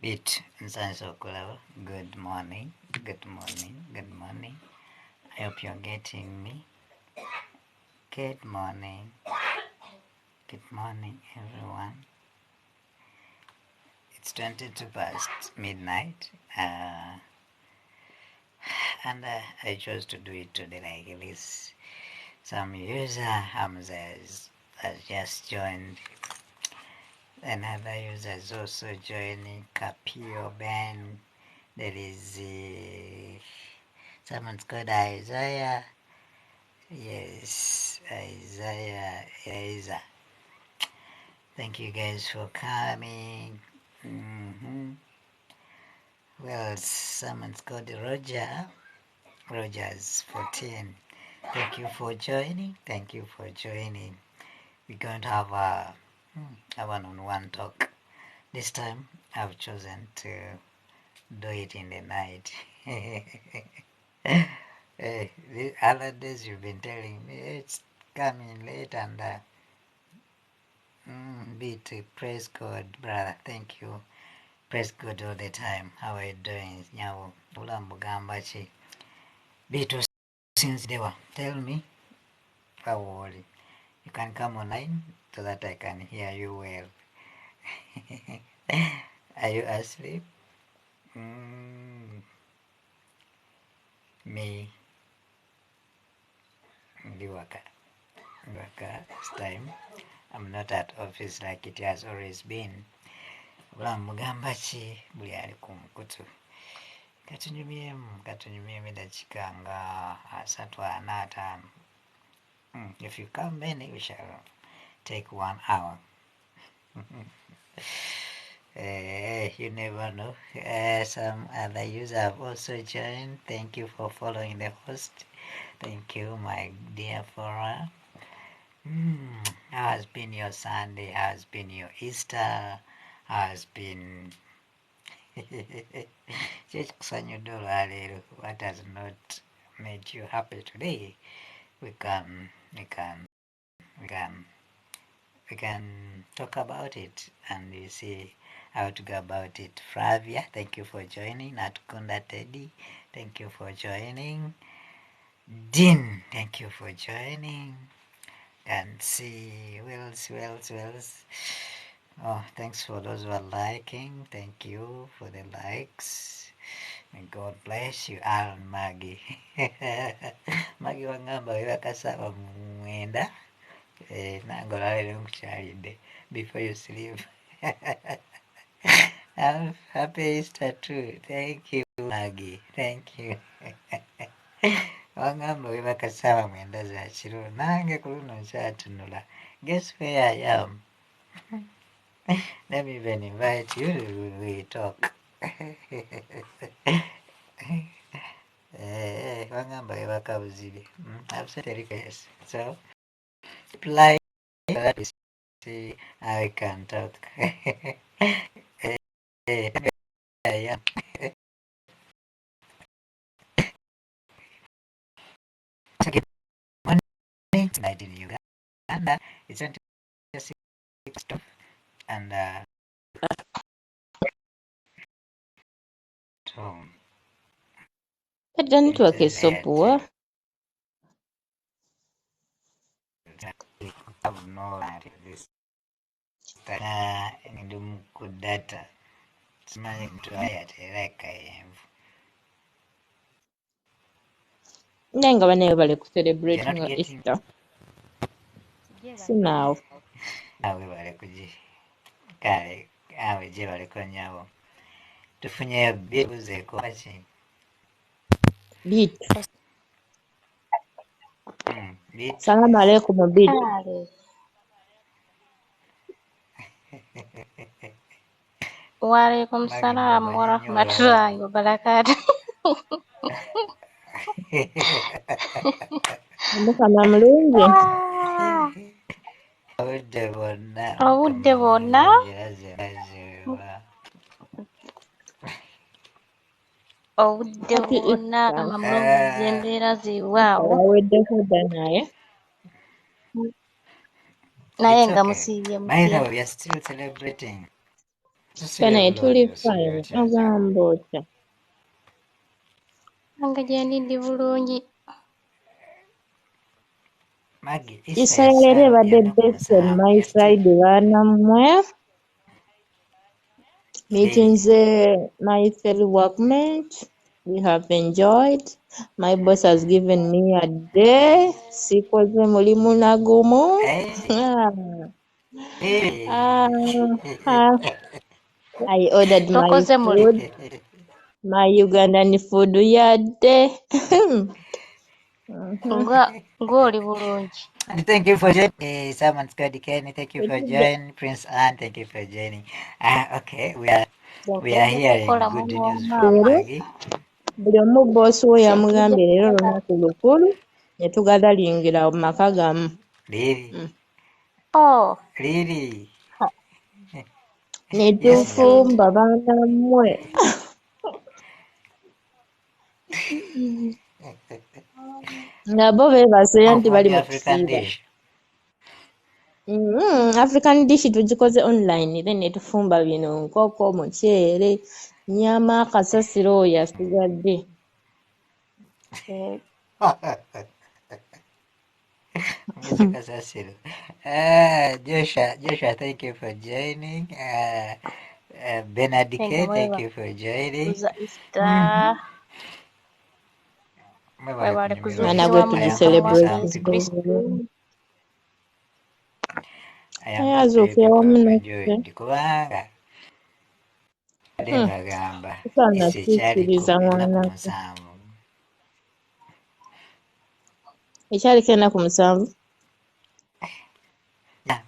Bit nsanyuse okulaba. Good morning, good morning, good morning. I hope you're getting me. Good morning, good morning, everyone. It's 22 past midnight, and I chose to do it today like this. Some user Hamza has just joined. Another user is also joining, Kapio Ben. There is someone's called Isaiah. Yes, Isaiah. Isaiah. Thank you guys for coming. Well, someone's called Roger. Rogers 14. Thank you for joining. Thank you for joining. We're going to have a one-on-one talk. This time, I've chosen to do it in the night. The other days you've been telling me it's coming late, and be to praise God, brother. Thank you. Praise God all the time. How are you doing? Nyawo, obulamu bugamba ki? Bitu since day one. Tell me how old. You can come online so that I can hear you well. Are you asleep? Me, ndi waka. Ndi waka. It's time. I'm not at office like it has always been. Obulamu bugamba ki buli ali ku mukutu? Katunyumyemu eddakiika nga asatu ana ataano. If you come many, we shall take 1 hour. You never know. Some other users have also joined. Thank you for following the host. Thank you, my dear follower. How has been your Sunday? How has been your Easter? How has been... What has not made you happy today? We can talk about it and you see how to go about it. Flavia, thank you for joining. Natukunda Teddy, thank you for joining. Dean, thank you for joining. And see, Wells. Oh, thanks for those who are liking. Thank you for the likes. May God bless you, Aaron Maggie. Maggie wangamba webakasaba mwenda. Nange olwaleero nkukyalidde before you sleep. Happy Easter too. Thank you, Maggie. Thank you. Wangamba webakasaba mwenda za kiro. Nange ku luno nkyatunula. Guess where I am? Let me even invite you. We talk. Wangamba webaka buzibi. I've sent a request. So, reply that we see how we can talk. Yeah. Good morning. Tonight in Uganda, it's 26 and But the network is so poor. Have no this ndi ku data. Simanyi mtu ayatereka envu. Naye nga bannaye bali ku You're celebrating not getting Easter. Sinaawo. Awe bali kugi. Kale awe gye baliko nnyabo. Tufunyeyo bibuzeeko ki? Bitu. Bitu. Salamu alaikum Bitu. Kale. Waalaikum Maggie salam mbamanyi wa nnyo rahmatullahi olwaleero. wa barakatuh. Omukama mulungi. Obudde bwonna Obudde Mukama bwonna. mulungi era zonna ziweebwa. Obudde Happy bwonna Easter. nga mulungi embeera ziibwawo. Waweddeko dda naye. Naye It's nga okay. musiibye By the mutya? way, we are still celebrating. Cecilia Banaye bulungi tuli osiibye fine, otya? ogamba otya? Nange gye ndi ndi bulungi. Maggie, Easter Easter ya leero ya ebadde ennaku best on 7. my We are still side baana mmwe. Really. Meetings, my fellow workmates, we have enjoyed. My boss has given me a day. Sikoze mulimu na gumu. Hey, hey. Ah, ah. I ordered my Tokoze mulimu. food, my Ugandan food yadde. Nga ng'oli bulungi. And thank you for joining. Simon Scott Kenny, thank you for Etudde joining. Prince Anne, thank you for joining. Okay, we are Tujja hearing kukola good mwana wa news from maama. leero Maggie. buli omu bboosi we Tujja yamugambye leero kukola. lunaku lukulu ne tugadalingira mu maka gamu. Really, Oh, really. ha, Ne Yes, yes, nyabo. tufumba baana mmwe. Nga bo beebase anti bali Mufumbye mu African kusiiba. dish. African dish tugikoze online then ne tufumba bino nkoko, muceere, nnyama, kasasiro oyo asigadde. Eh, Mr. Kasasiro. Joshua, thank you for joining. Bernard nga K, thank mwebale you for joining. kukuza Easter. Mwebale Mwebale kunyumirwa Mwana kuzuukira gwe wamu Easter. ne I am Mukama happy waffe some Yesu people. Kristo. I am Naye happy azuukira people wamu have naffe. enjoyed. Kubanga badde mbagamba Tusaana Easter ekyaliko kukkiriza ennaku mwana gwe. 7. Ekyaliko ennaku 7. Yeah,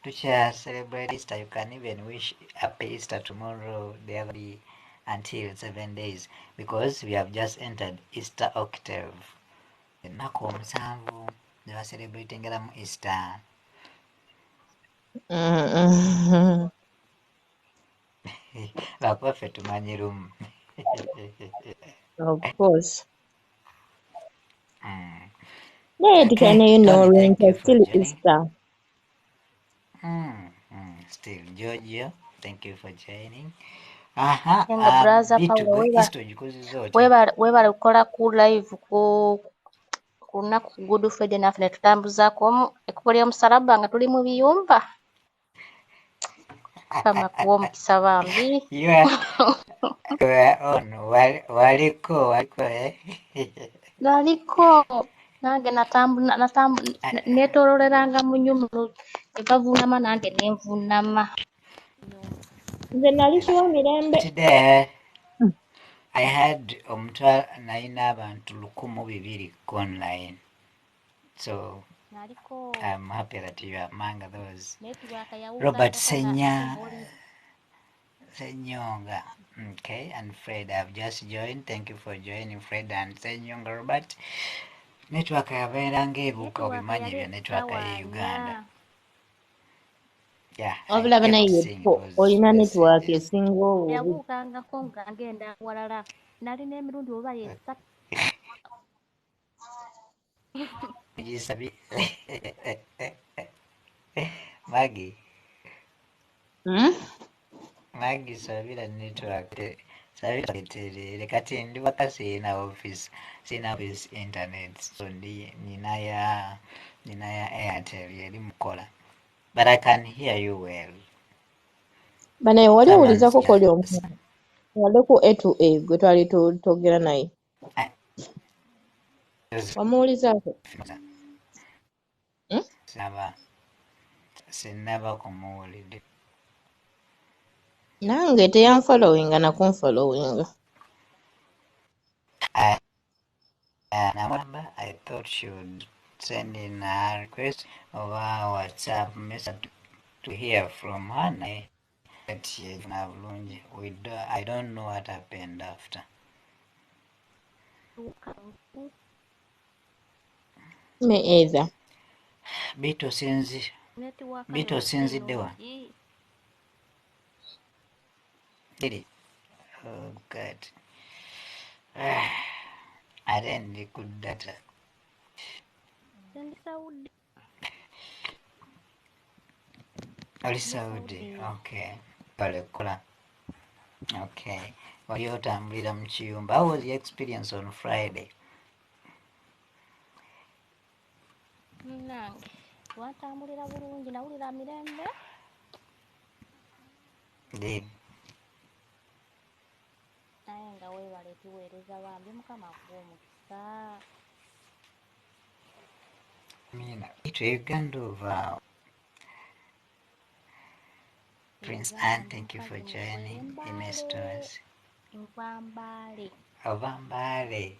tukya celebrate Easter. You can even wish happy Easter tomorrow, the other day, until 7 days, because we have just entered Easter octave. Ennaku 7 ze bacelebratingiramu Easter. Lwakuba ffe tumanyi lumu. Of course. Naye Okay, tukyaneyo Tony, thank n'olwenkya you for still joining. Easter. Still Giorgio, thank you for joining. Aha, Nga brother Bitu Paulo gwe webale Easter ogikozesa otya? webale webale kukola ku live ku ku lunaku ku Good Friday naffe ne tutambuzaako ekkubo ly'omusalaba nga tuli mu biyumba. Mukama akuwe omukisa bambi. You are on. Waliko, waliko, eh? Naliko nange neetoolooleranga mu nnyumba ne bavuunama nange ne nvuunama. Nze nali kiwa mirembe. Today, I had omutwalo nalina abantu 1,200 ku online. So Naliko I'm happy that you are among those. netiwaaka Robert yawukangako nga Senya, ate ng'oli Senyonga. Okay, and Fred, I've just joined. Thank you for joining, Fred and Senyonga Robert. Network yabeera ng'ebuuka netiwaaka obimanyi yali ebyo network ye etawaanya. Uganda. Yeah, I Wabula kept banaye seeing ko those olina netiwaaka messages. esinga obubi. Yabuukangako nga ngenda walala. Nalina emirundi oba esatu. Gisabye Maggie, Maggie sabira network sabira etereere kati ndi waka sirina office internet so ndi nina ya Airtel eri mukola but I can hear you well. Banaye wali Someone's owulizako koli just omu wali ku A to A gwe twali twogera naye. Wamuwulizaako? Sinaba kumuwulidde. Nange teyanfollowinga na kunfollowinga. Namugamba I thought she would send in a request over WhatsApp message to hear from her naye kati yefuna bulungi. I don't know what happened after. Me either. Bitu osinzi Netiwaaka Bitu yo si osinzidde wa? nnungi. Eri. Oh God. Ate ndi ku data. Nze ndi Saudi. Oli Ndi Saudi. Saudi. Okay. Kale kola. Okay. Wali otambulira mu kiyumba. How was your experience on Friday? Munnange twatambulira bulungi, nawulira mirembe. Naye nga weebale tuweereza bambi, Mukama akuwe omukisa. Amina. Itwe Uganda ovaawo. Prince Anne, Uganda thank you for mukazi mugwere joining Mbale, Inestos. nva Mbale. Ova Mbale.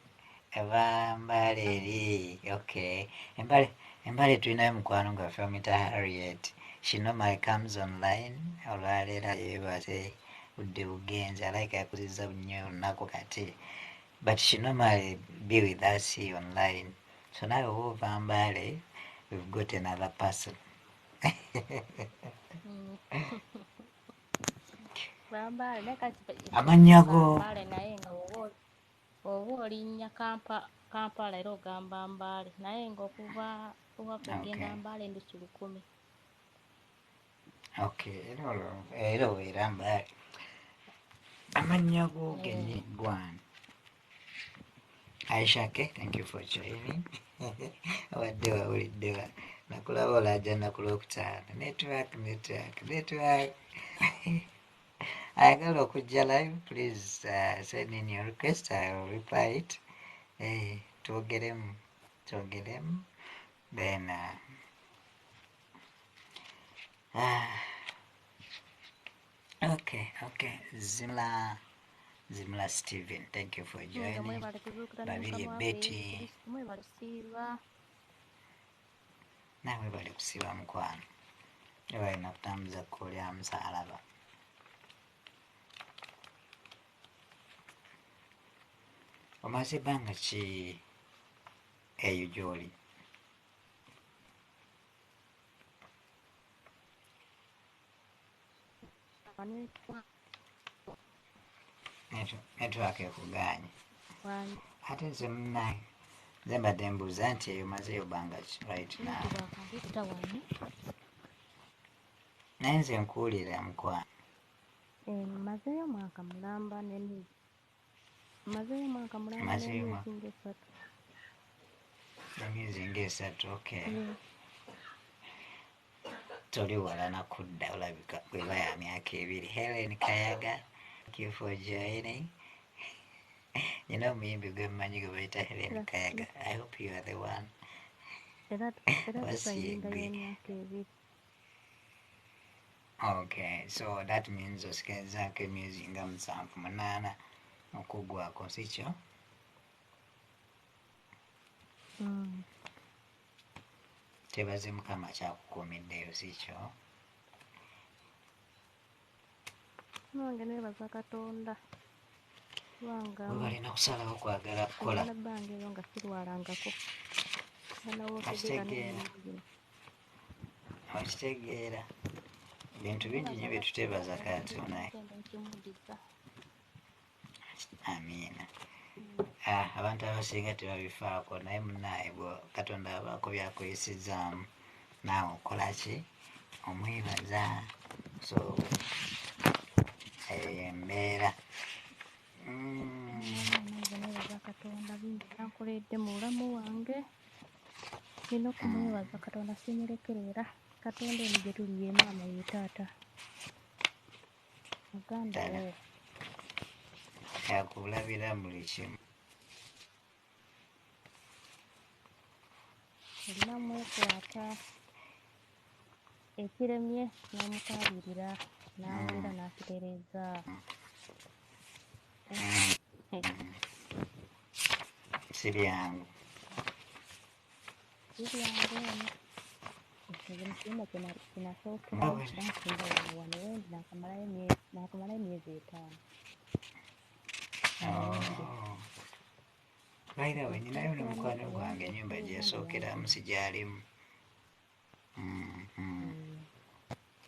Ova Mbale eri. Okay. Embale, Embale tulinayo mukwano gwaffe bamuyita Harriet. She normally comes online. Olwaleero yeebase budde bugenze alabika yakuzizza nnyo olunaku kati. But she normally be with us here online. So now ova Mbale, we've got another person. Nva Mbale naye kati Amannya nva go. Mbale naye nga bw'oba olinnya Kampala era ogamba Mbale naye ng'okuva ewaffe ogenda Mbale ndusu 1000. Okay, era olwo era obeera Mbale. Amannya go gennyini gwani? Aisha K, thank you for joining. Obadde wawulidde wa nakulaba olaajana ku Lwokutaano. Network, network, network. Ayagala okujja live, please send in your request, I will reply it. Twogeremu, twogeremu. Then okay, okay. Zimla, Zimla Steven, thank you for Nga joining. mwebale kuzuukira ne Babirye Mukama waffe Yesu Betty, Kristo, mwebale kusiiba. Naawe bali kusiiba mukwano. Balina kutambuza kkubo lya musaalaba. Omaze ebbanga ki eyo gy'oli? Network ekugaanye. Ate nze munnange nze mbadde mbuuza nti eyo omazeeyo bbanga ki right now? Network ng'etutawaanya. Naye nze nkuwulira mukwano. Mmazeeyo mwaka mulamba n'emyezi mmazeeyo mwaka mulamba Omazeeyo n'emyezi mwaka ng'esatu. Emyezi ng'esatu, okay. Yeah. Toli wala na kudda olabika bw'eba ya myaka 2. Helen Kayaga, thank you for joining. Nina omuyimbi gwe mmanyi gwe bayita Helen Kayaga. I hope you are the one. Era Oba si ye tusayiningayo ggwe. emyaka 2. Okay, so that means osigazaako emyezi nga 7 8 okuggwako, si kyo? Twebaze Mukama akyakukuumiddeyo, si kyo? Nange neebaza Katonda kubanga Bwe balina kusalawo kwagala kukola. Kumala bbanga eryo nga sirwalangako. Nga nawookeddeka Okitegeera. n'emirimu gino. Okitegeera. Bintu bingi nnyo bye tuteebaza Katonda. Ntenda nkimuddiza. Amiina. Abantu abasinga tebabifaako naye munnaye bwe Katonda abaako by'akuyisizaamu naawe okola ki? Omwebaza. So eyo y'embeera. Nange neebaza Katonda bingi by'ankoledde mu bulamu bwange. Nina okumwebaza Katonda simulekerera. Katonda eno gye tuli ye maama ye taata. Muganda Ddala. wo. Yakulabira buli kimu. Olina mwekwata ekiremye n'omukaabirira n'awulira n'akitereeza. Si byangu. Si byangu eno. Nze mu kiyumba kye nasookeramu bansinga wano wano wendi naakamalayo emyezi 5. Oh. By the way, ninayo n'omukwano gwange ennyumba gye yasookeramu sigyalimu.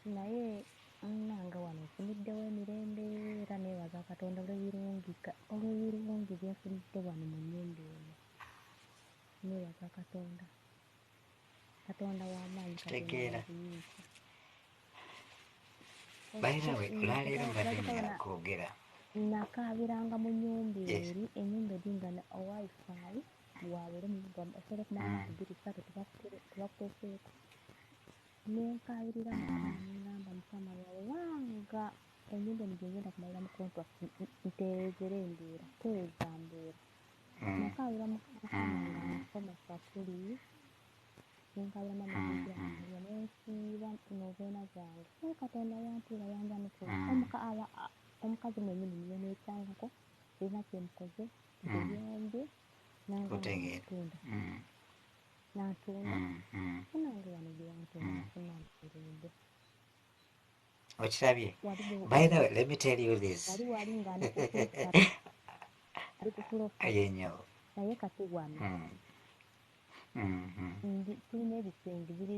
Naye munnange wano nfuniddewo emirembe era neebaza Katonda olw'ebirungi bye nfunidde wano mu nnyumba eno. Neebaza Katonda. Katonda w'amaanyi, Katonda Kitegeera. wa buyinza. By the way, olwaleero mbadde njagala kwogera. Nakaabiranga mu nnyumba Yes. eri, ennyumba eri nga wifi wabeere osobola okumala ennaku bbiri ssatu tebakuteeseeko. Ne nkaabirira Mukama ne ŋŋamba Mukama bw'obanga ennyumba eno gye ngenda kumalira mu contract ntereezere embeera, tereeza mbeera. Nakaabira Mukama nga nsoma sapuli, ne nkaabira maama Bikira Maria ne nsiiba noveena zange. Naye Katonda yampuula yanjanukula. Omukazi mwennyini ne neekyangako, sirina kye mukoze, tuyombye, n'angamba Kutegeera. n'atunda. N'atunda, munange wano gye yantunda nfuna mirembe. Okirabye? Wali By the way, let me tell you this. Wali wali nga ndi ku floor ssatu, ndi ku floor ssatu, Yenyo. Naye kati wano ndi tulina ebisenge biri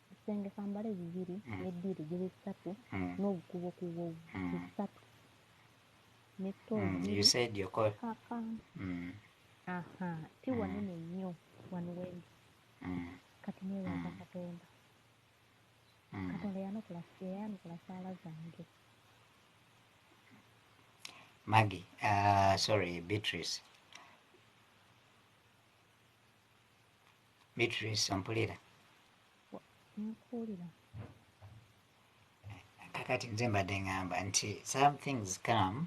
ebisenge kambale bibiri n'eddiiro giri ssatu n'obukubokubo busatu ne ttooyi You bbiri said you call. Kaka aha si wanene nnyo wano wendi. Kati neebaza Katonda. Katonda yanukula yayanukula ssaala zange. Maggie, sorry, Beatrice. Beatrice, ompulira? Nkuwulira. Kakati nze mbadde ŋŋamba nti some things come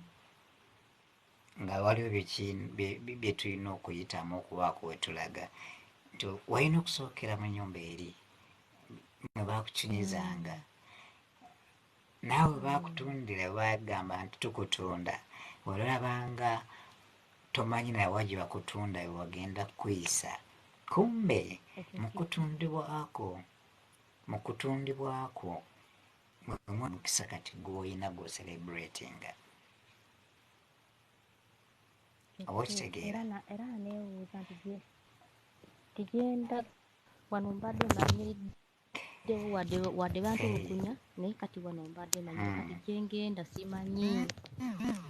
nga waliwo bye tulina okuyitamu okubaako we tulaga nti walina okusookera mu nnyumba eri mwe baakukinyizanga naawe baakutundira bagamba nti tukutunda olabanga tomanyi nawa gye bakutunda we wagenda kukuyisa kumbe Ekyo mu kituufu. Kutundibwako mu kutundibwako mwe mukisa kati gw'olina gw'ocelebratinga Kyo oba kituufu. okitegeera. Era neebuuza nti gye nti wano mbadde mmanyiriddewo wadde bantulugunya naye kati wano mbadde mmanyi kati gye ngenda simanyi.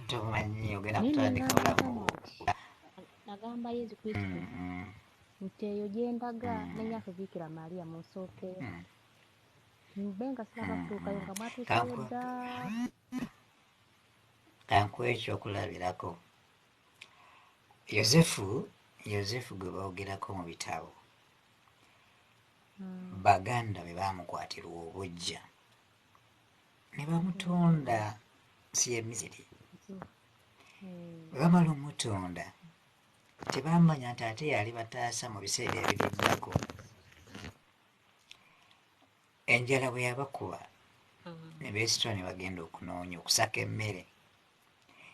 Tomanyi ogenda Naye ne kutandika ŋŋamba bulamu. Mukama, nagamba Yesu Kristo nti eyo gye ndaga ne Nnyaffe Bikira Maria munsookeyo. Mbe nga siraba kutuukayo nga mwatuuseyo dda. Kankuwe ekyokulabirako. Yosefu, Yosefu gwe boogerako mu bitabo, baganda be baamukwatirwa obuggya ne bamutunda nsi y'e Misiri. Kituufu. Bwe bamala omutunda tebaamanya nti ate yali bataasa mu biseera ebiriddako. Enjala bwe yabakuba ne beesitula ne bagenda okunoonya okusaka emmere.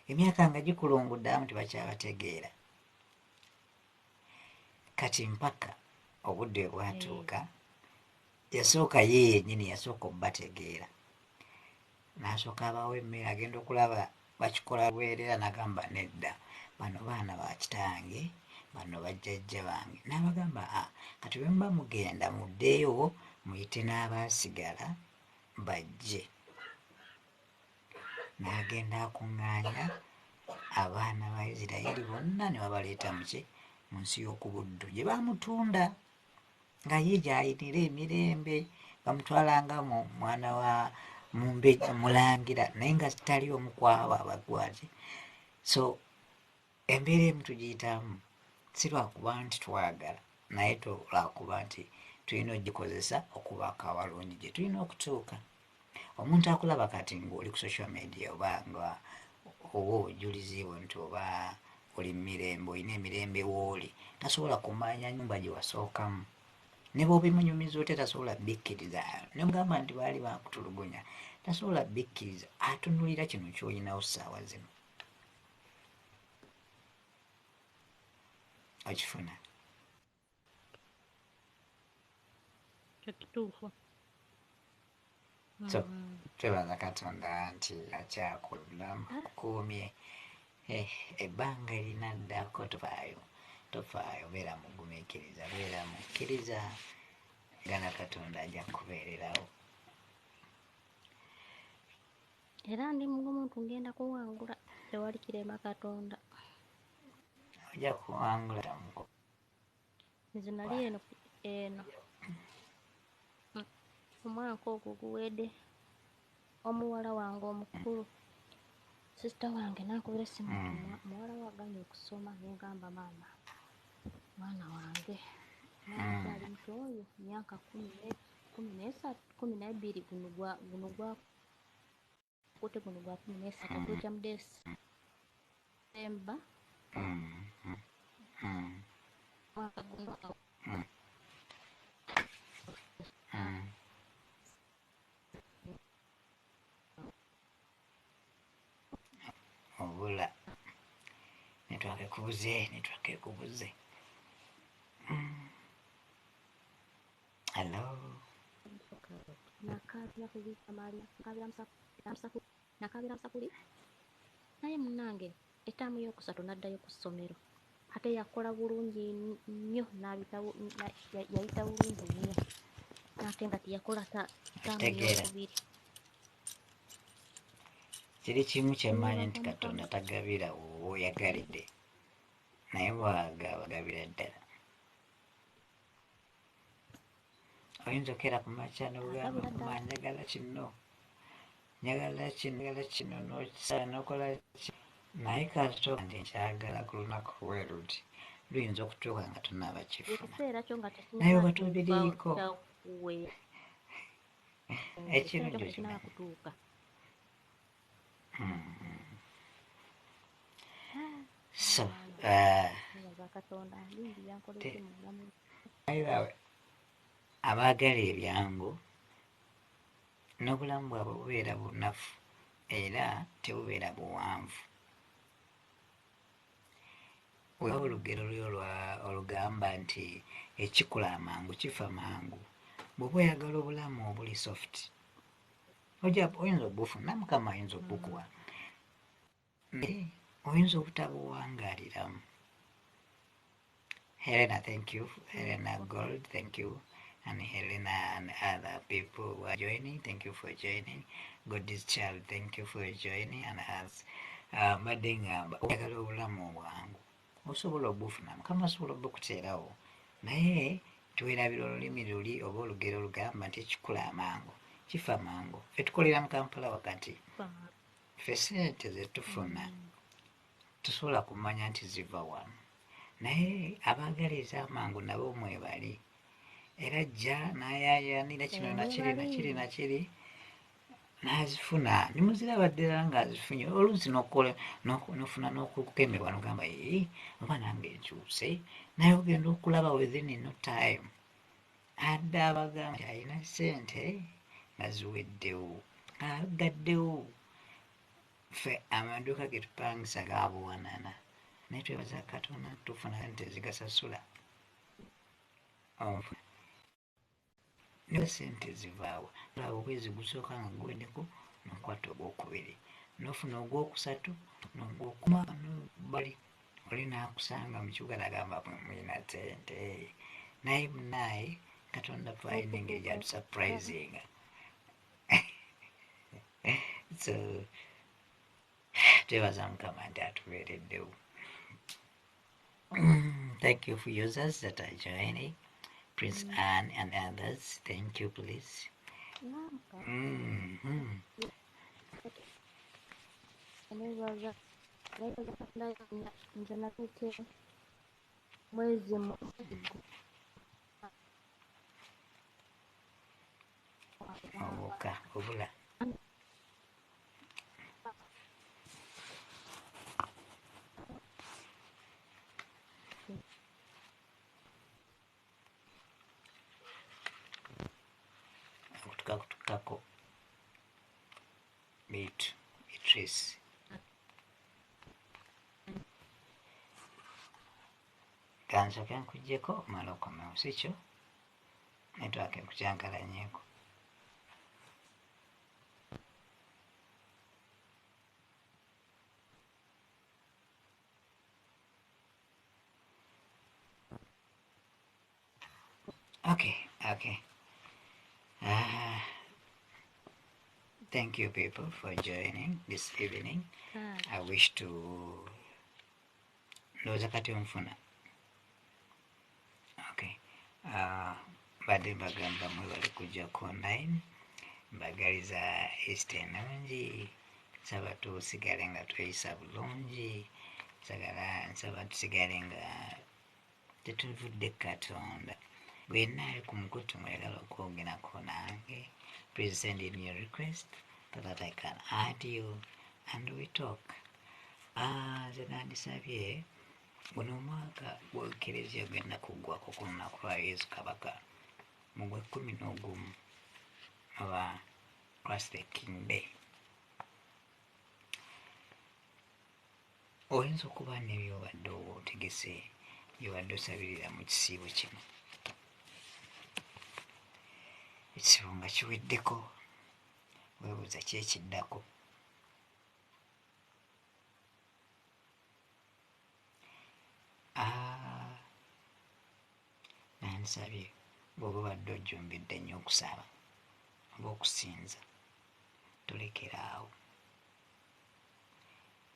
Emyaka nga gikulungudde abamu tebakyabategeera. Kati mpaka obudde bwe bwatuuka yasooka ye yennyini yasooka obbategeera. N'asooka abawa emmere agenda okulaba bakikola bwerera n'agamba nedda bano baana ba kitange bano bajjajja bange n'abagamba a kati bwe muba mugenda muddeyo muyite n'abaasigala bajje. N'agenda akuŋŋaanya abaana ba Isirayiri bonna ne babaleeta mu ki mu nsi y'oku buddu gye baamutunda nga ye gy'ayinira emirembe bamutwala nga mu mwana wa mumbejja mulangira naye nga tali omu ku abo abagwaki. So embeera emu tugiyitamu si lwakuba nti twagala naye lwakuba nti tulina ogikozesa okubaako awalungi gye tulina okutuuka. Omuntu akulaba kati ng'oli ku social media oba nga owa obujulizi bwo nti oba oli mu mirembe olina emirembe w'oli tasobola kumanya nnyumba gye wasookamu ne bw'obimunyumiza otya tasobola bikkiriza ne mugamba nti baali bakutulugunya tasobola bikkiriza atunulira kino ky'olinawo ssaawa zino okifuna. Kyo kituufu. So twebaza Katonda nti akyakola obulamu akukuumye ebbanga erinaddako tofaayo tofaayo beera mugumiikiriza beera mukkiriza gana Katonda ajja kukubeererawo. Era ndi mugumu nti ngenda kuwangula tewali kirema Katonda. Ojja kuwangula tamuko. Nze nali eno eno omwaka ogwo guwedde omuwala wange omukulu Sister wange n'ankubira essimu nti muwala we agaanye okusoma, ne ngamba maama, mwana wange mwana akyali muto oyo, myaka 13, 12, guno gwakutte, guno gwa 13, gujja mu December mwaka guno. Obula, network ekubuze, network ekubuze. Hello? Nakaabira musakuli, naye munnange ettaamu y'okusatu n'addayo ku ssomero, ate yakola bulungi nnyo, yayita bulungi nnyo, ate nga teyakola ttaamu Okitegeera. ey'okubiri. Kiri kimu kyemmanyi Neebaza nti Mukama. Katonda tagabira w'oyagalidde, naye bw'agaba agabira ddala. Oyinza okeera ku makya n'ogamba, Agabira "Mukama, ddala. njagala kino, njagala kino, njagala kino," n'okisaba n'okola ki, naye kasita nti nkyagala ku lunaku bwe luti, luyinza okutuuka nga tonaba kifuna. Ekiseera kyo nga Naye tekinnaba oba tuuka tobiriiko. kyakuweera, ekiseera Ekirungi kyo nga tekinnaba okimanyi. kutuuka. So Mwana, neebaza Katonda bingi byankoledde mu bulamu. Abaagala ebyangu n'obulamu bwabwe bubeera bunafu era tebubeera buwanvu. Weewa olugero luli olugamba nti ekikula amangu kifa mangu. Bw'oba oyagala obulamu obuli soft, oyinza obufuna, Mukama ayinza obukuwa, naye oyinza obutabuwangaaliramu. Helena, thank you. Helena Gold, thank you. And Helena and other people who are joining, thank you for joining. God's child, thank you for joining. And as mbadde ngamba, oyagala obulamu obwangu, osobola obufuna, Mukama asobola obukuteerawo, naye twerabira olulimi luli oba olugero olugamba nti ekikula amangu kifa mangu. Ffe tukolera mu Kampala wakati, ffe sente zetufuna tusobola kumanya nti ziva wano, naye abaagala ez'amangu nabo mwebali, era ajja n'ayaayaanira kino nakiri nakiri nakiri n'azifuna, nimuziraba ddala ng'azifunye. Oluusi n'okola n'ofuna n'okukemebwa n'ogamba, "Ee, oba nange nkyuse?" Naye ogenda okulaba within no time adda abagamba nti alina ssente nga ziweddewo, agaddewo. Ffe amaduuka ge tupangisa gaabuwanana, naye twebaza Katonda tufuna sente zigasasula. Naye sente zivaawa? Olaba omwezi gusooka nga guweddeko, n'okwata ogwokubiri, n'ofuna ogwokusatu n'ogwokuna, bali oli n'akusanga mu kibuga n'agamba, "Mulina sente." Naye munaaye Katonda alina engeri gy'atusurprisinga. So twebaza Mukama nti atubeereddewo. Thank you for users that are joining. Prince Anne and others, thank you, please. Neebaza Katonda, nze natuuka mwezi Obuka obula. Okutukakutukako bitu Beatrice. Kansooke nkuggyeko omale okomewo, si kyo? Network ekukyankalanyeeko. Okay. Thank you people for joining this evening. I wish to ndowooza kati onfuna. Okay. Mbadde mbagamba mwebale kujja ku online, mbagaliza Easter ennungi, Nsaba tusigale nga tweyisa bulungi, nsagala nsaba tusigale nga tetuvudde Katonda. Gwenna ali ku mukutu ng'oyagala okwogerako nange, please send in your request so that I can add you and we talk. Nze nandisabye guno omwaka gw'Ekereziya gwenda kuggwako ku lunaku lwa Yesu Kabaka mu gw'ekkumi n'ogumu oba Christ the King Day. Oyinza okuba n'ebyobadde otegese byobadde osabirira mu kisiibo kino, ekisiibo nga kiweddeko weebuuza ki ekiddako. Nansabye bw'oba obadde ojjumbidde nnyo okusaba oba okusinza, tolekera awo.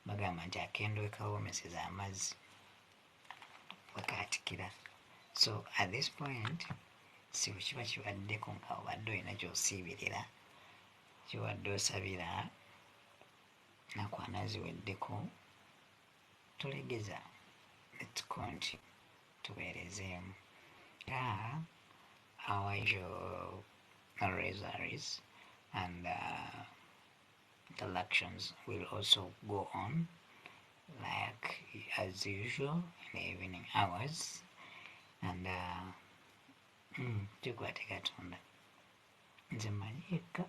Bagamba nti akendo we kawoomeseza amazzi wekaatikira. So at this point si bwe kiba kibaddeko nga obadde olina ky'osiibirira, ky'obadde osabira, nnaku ana ziweddeko, tolegeza. Let's continue, tuweerezeemu. Our usual rosaries and interactions will also go on like as usual in the evening hours and tukwate Katonda. Nze mmanyi yekka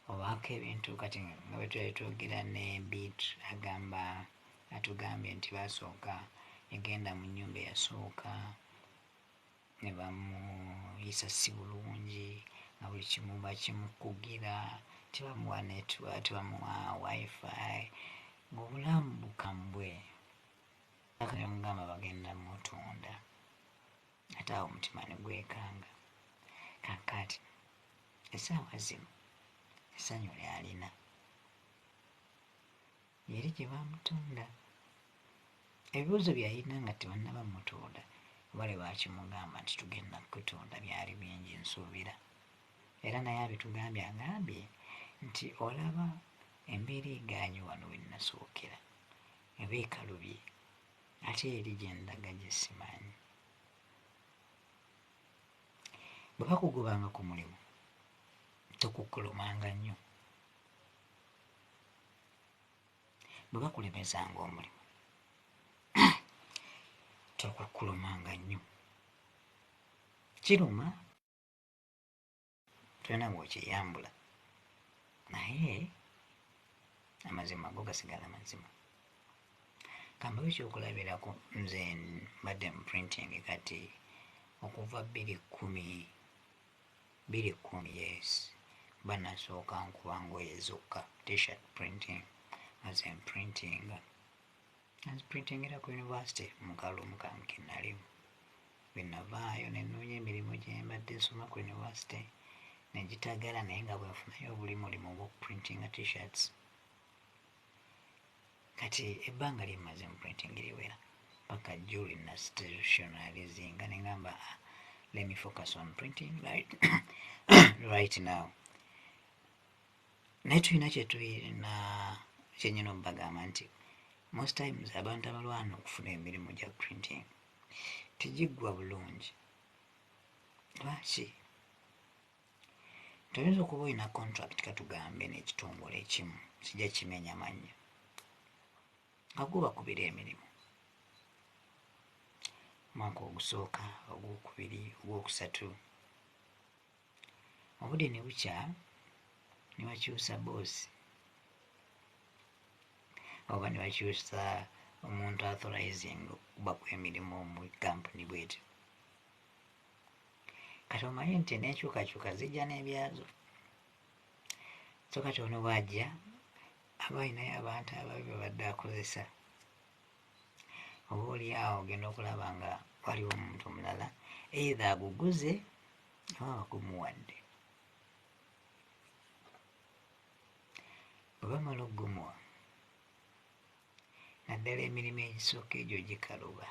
obaako ebintu kati nga bwe twali twogera ne Beat, agamba atugambye nti basooka yagenda mu nnyumba eyasooka ne bamuyisa si bulungi, nga buli kimu bakimukugira, tebamuwa network, tebamuwa wifi, ng'obulamu bukambwe. Ne bamugamba bagenda mutunda, ate awo omutima ne gwekanga. Kaakati essaawa zino essanyu ly'alina yeri gye baamutunda. Ebibuuzo bye yalina nga tebannaba mutunda oba lwe baakimugamba nti tugenda kukutunda byali bingi nsuubira. Era naye abitugambye, agambye nti olaba embeera egaanye wano we nnasookera eba ekalubye, ate eri gye ndaga gye simanyi. Bwe bakugobanga ku mulimu tokukkulumanga nnyo, bwe bakulemesanga omulimu tokukkulumanga nnyo. Kiruma tolina bw'okyeyambula, naye amazima go gasigala mazima. Kambawe ekyokulabirako, nze mbadde mu printing kati okuva bbiri kkumi, 2010, yes, kuba nasooka nkuba ngoye zokka, T-shirt printing, nga ze mprintinga, nga nziprintingira ku university mu kalumu kange ke nalimu. Bwe navaayo ne nnoonya emirimu gye mbadde nsoma ku university ne gitagala, naye nga bwe nfunayo obulimulimu obw'okuprintinga T-shirts. Kati ebbanga lye mmaze mu printing liwera paka jjo lwe nastationalizinga ne ngamba, ah, let me focus on printing right now. Naye tulina kye tulina kye nnyina obbagamba nti most times abantu abalwana okufuna emirimu gya printing tegiggwa bulungi. Lwaki? Toyinza okuba olina contract katugambe n'ekitongole ekimu, sijja kimenya mannya, nga gwo bakubira emirimu omwaka ogusooka, ogwokubiri, ogwokusatu, obudde ne bukya ne bakyusa boosi oba ne bakyusa omuntu authorizing okubaku emirimu mu kampuni bwetyo. Kati omanye nti n'enkyukakyuka zijja n'ebyazo, so kati ono bw'ajja aba alinayo abantu ababi babadde akozesa, oba oli awo ogenda okulaba nga waliwo omuntu omulala either aguguze oba bagumuwadde. Bwe bamala okugumuwa, naddala emirimu egisooka egyo gikaluba,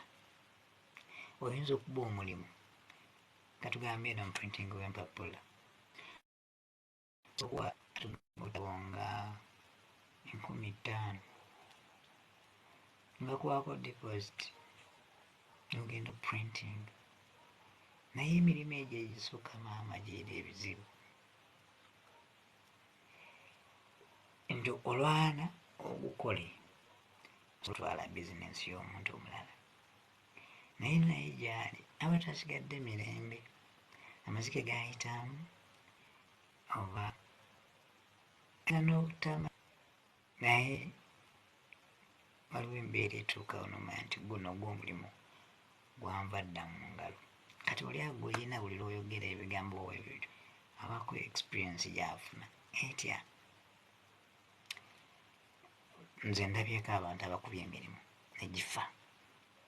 oyinza okuba omulimu katugambe eno mu printing w'empapula. Okuwa obutabo nga 5000, nga kuwaako deposit, nogenda printing. Naye emirimu egyo egisooka, maama, gyeri ebizibu nti olwana ogukole otwala bizinensi y'omuntu omulala, naye gyali aba tasigadde mirembe, amazike gayitamu oba n'obutama. Naye waliwo embeera etuukawo nomanya nti guno gw'omulimu gwanva dda mu ngalo. Kati oli aguyina, buli lwoyogera ebigambo ebyo abako experience gyafuna etya. Nze ndabyeko abantu abakubye emirimu negifa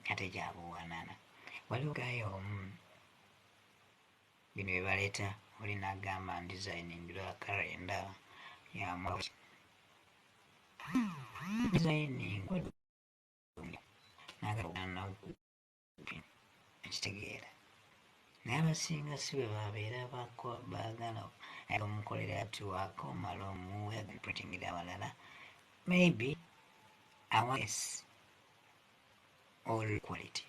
ate gyabuwanana. Waliwo guy omu, bino byebaleeta, oli nagamba designing calendar ya designing, ekitegeera. Naye abasinga si bwe babeera baagala omukolera atiwaaka omala omuwe printingira abalala, maybe awaes all quality,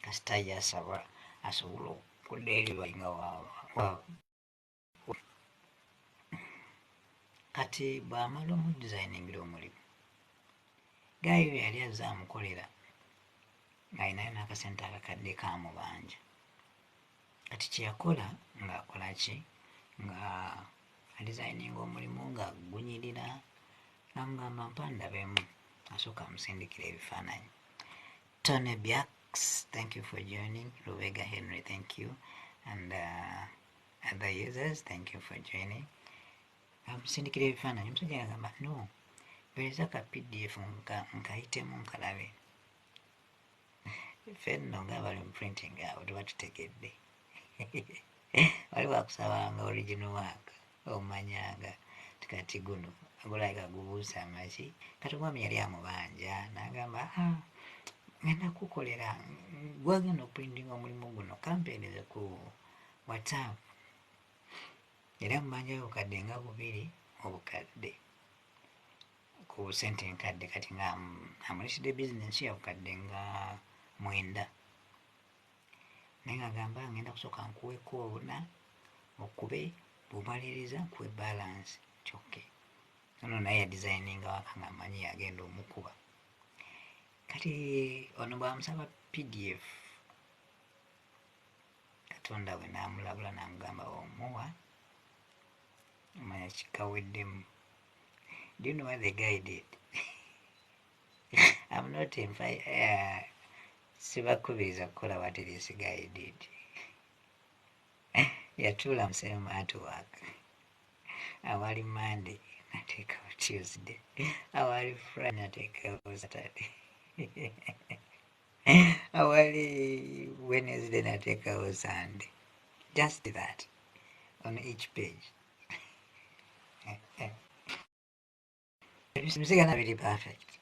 kasita yasaba asobola okudeliver nga wa. Kati bw'amala omudesigningira omulimu, guy oyo yali azze amukolera ng'alinayo n'akasente akakadde kamubanja. Kati kyeyakola ng'akola ki, nga adesigninga omulimu nga gunyirira, namugamba, "Mpa ndabemu." Asooka amusindikira ebifaananyi. Tony Biax, thank you for joining. Rubega Henry, thank you, and other users, thank you for joining. Amusindikira ebifaananyi, omusajja yagamba, "No, mpeereza ka PDF nkayitemu nkalabe." Ffe nno nga bali mu printing awo tuba tutegedde, wali wakusabanga original work, omanyanga tikati guno gulabika gubuusa amaki. Kati omwami yali amubanja, n'agamba, "Ah, ngenda kukolera gwagenda okuprintinga omulimu guno, kampeereze ku WhatsApp." Era mubanja obukadde nga 2, obukadde ku sente enkadde. Kati nga amuleetedde bizinensi ya bukadde nga 9, naye ng'agamba, "Ngenda kusooka nkuweko obuna okube, bw'omaliriza nkuwe balance." Kyokka ono naye yadesigninga waka ng'amanyi yagenda omukuba. Kati ono bw'amusaba PDF, Katonda bwe n'amulabula n'amugamba, "Omuwa omanya kikaweddemu." Do you know what the guy did? I'm not in, sibakubiriza kukola what this guy did. Yatuula mu same artwork, awali Monday nateekawo Tuesday, awali Friday nateekawo Saturday, awali Wednesday nateekawo Sunday, just that on each page. Bisigala biri perfect.